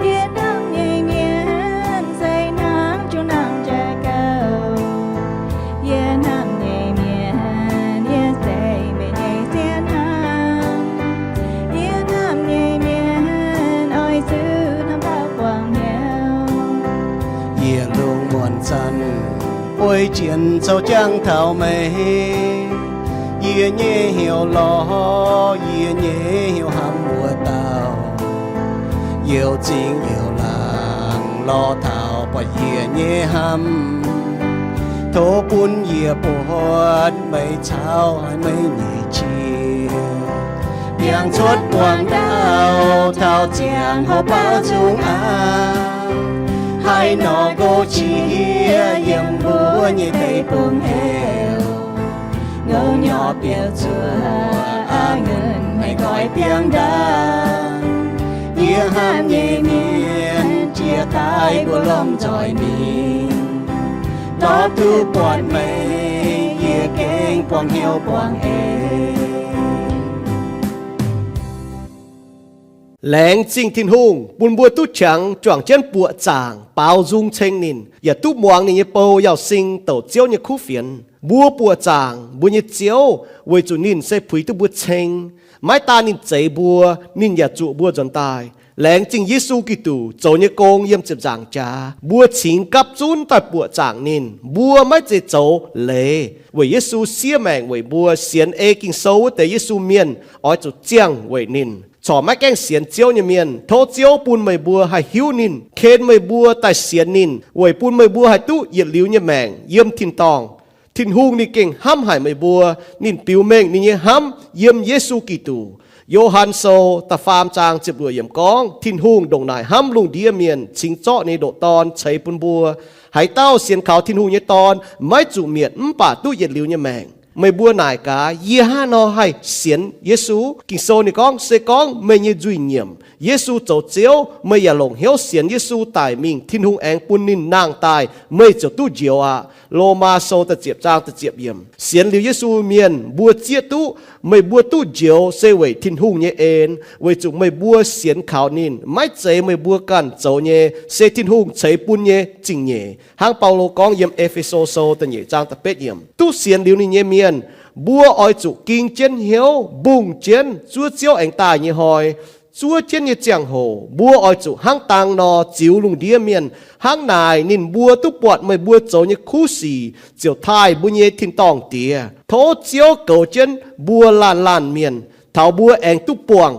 Yie hnamv nyei mienh se hnangv jung nangh jaa gauh. Yie hnamv nyei mienh yie se meih nyei sienh hnamv. Yie hnamv nyei mienh oix zuqc hnamv taux buangh hnyouv. Yie lungh muonc zanc bueix jienv coux jangx taux meih. Yie nyei hnyouv lorz, yie nyei hnyouv hnamv wuov dauh, youh zingh youh laangc lorz taux buatc yie nyei hnamv. Tov bun yie buatc meih caux haiz meih nyei qiex. Biangh cuotv buangh ndau taux ziangh hoc baaux nzung aqv, haih nor nqox qiex yiem mbuo nyei deic-bung heuc, ngongh nyorx biouv zuoqv aqv, ngunc meih goiv biangh ndaangc. Yie hnamv nyei mienh jiex daaih mbuo lomh nzoih mingh, lorz duqv buatc meih, yie gengh buangh hnyouv buangh eix. Laengz zingh Tin-Hungh bun mbuo duqv qangx juangc jienv buoqc zaangc baaux nzung ceng ninh, yaac duqv muangx ninh nyei bou Yauz Sing douc Ziouv nyei kuv fienx. Mbuo buoqc zaangc mbuo nyei Ziouv weic zuqc ninh se puix duqv mbuo ceng. Maiv daan ninh zeix mbuo, ninh yaac zuqc mbuo nzuonx daaih. Laengz zingh Yesu Giduc zoux nyei gong yiem ziepc nzaangc jaax, mbuo cingx gapv zunv daaih buoqc zaangc ninh. Mbuo maiv zeiz zoux leiz weic Yesu siev maengc weic mbuo. Sienx ei Ging-Sou wuov deix Yesu mienh oix zuqc ziangh weic ninh. Corc maiv gaengh sienx Ziouv nyei mienh, tov Ziouv bun meih mbuo haih hiuv ninh, ken meih mbuo daaih sienx ninh, weic bun meih mbuo haih duqv yietc liuz nyei maengc yiem tin-dorngh. Tin-Hungh ninh gengh hnamv haic meih mbuo. Ninh biux mengh ninh nyei hnamv yiem Yesu Giduc. Yo^han Sou da'faam zaang ziepc luoqc yiemc gorngv, Tin-Hungh ndongc naaic hnamv lungh ndiev mienh, cingx zorqv ninh nyei ndoqc Dorn ceix bun mbuo. Haaix dauh sienx kaux Tin-Hungh nyei Dorn maiv zuqc mietc mv baac duqv yietc liuz nyei maengc. Meih mbuo naaic gaax, yie hnangv haaix nor haih sienx Yesu? Ging-Sou ninh gorngv, se gorngv meih nyei nzuih nyiemc, Yesu zoux Ziouv, meih yaac longc hnyouv sienx Yesu daic mingh, Tin-Hungh aengx bun ninh nangh daaih, meih ziouc duqv njoux aqv. Lomaa Sou da'ziepc zaang da'ziepc yiemc. Sienx liuz Yesu mienh mbuo zieqv duqv meih mbuo duqv njoux se weic Tin-Hungh nyei en, weic zuqc meih mbuo sienx kaux ninh. Maiv zeiz meih mbuo ganh zoux nyei, se Tin-Hungh ceix bun nyei zingh nyeic. Hnangv Baulo gorngv yiem E^fe^so Sou da'nyeic zaang da'betv yiemc. Duqv sienx liuz ninh nyei mienh, mbuo oix zuqc ging jienv hnyouv mbungh jienv zuov Ziouv aengx daaih nyei hnoi. Zuov jienv nyei ziangh hoc mbuo oix zuqc hnangv dang nor ziux lungh ndiev mienh. Hnangv naaic ninh mbuo duqv buatc meih mbuo zoux nyei kuv sic ziouc taaih mbuo nyei tin-dorngh Diex. Tov Ziouv goux jienv mbuo laanh laanh mienh, taux mbuo aengx duqv buangh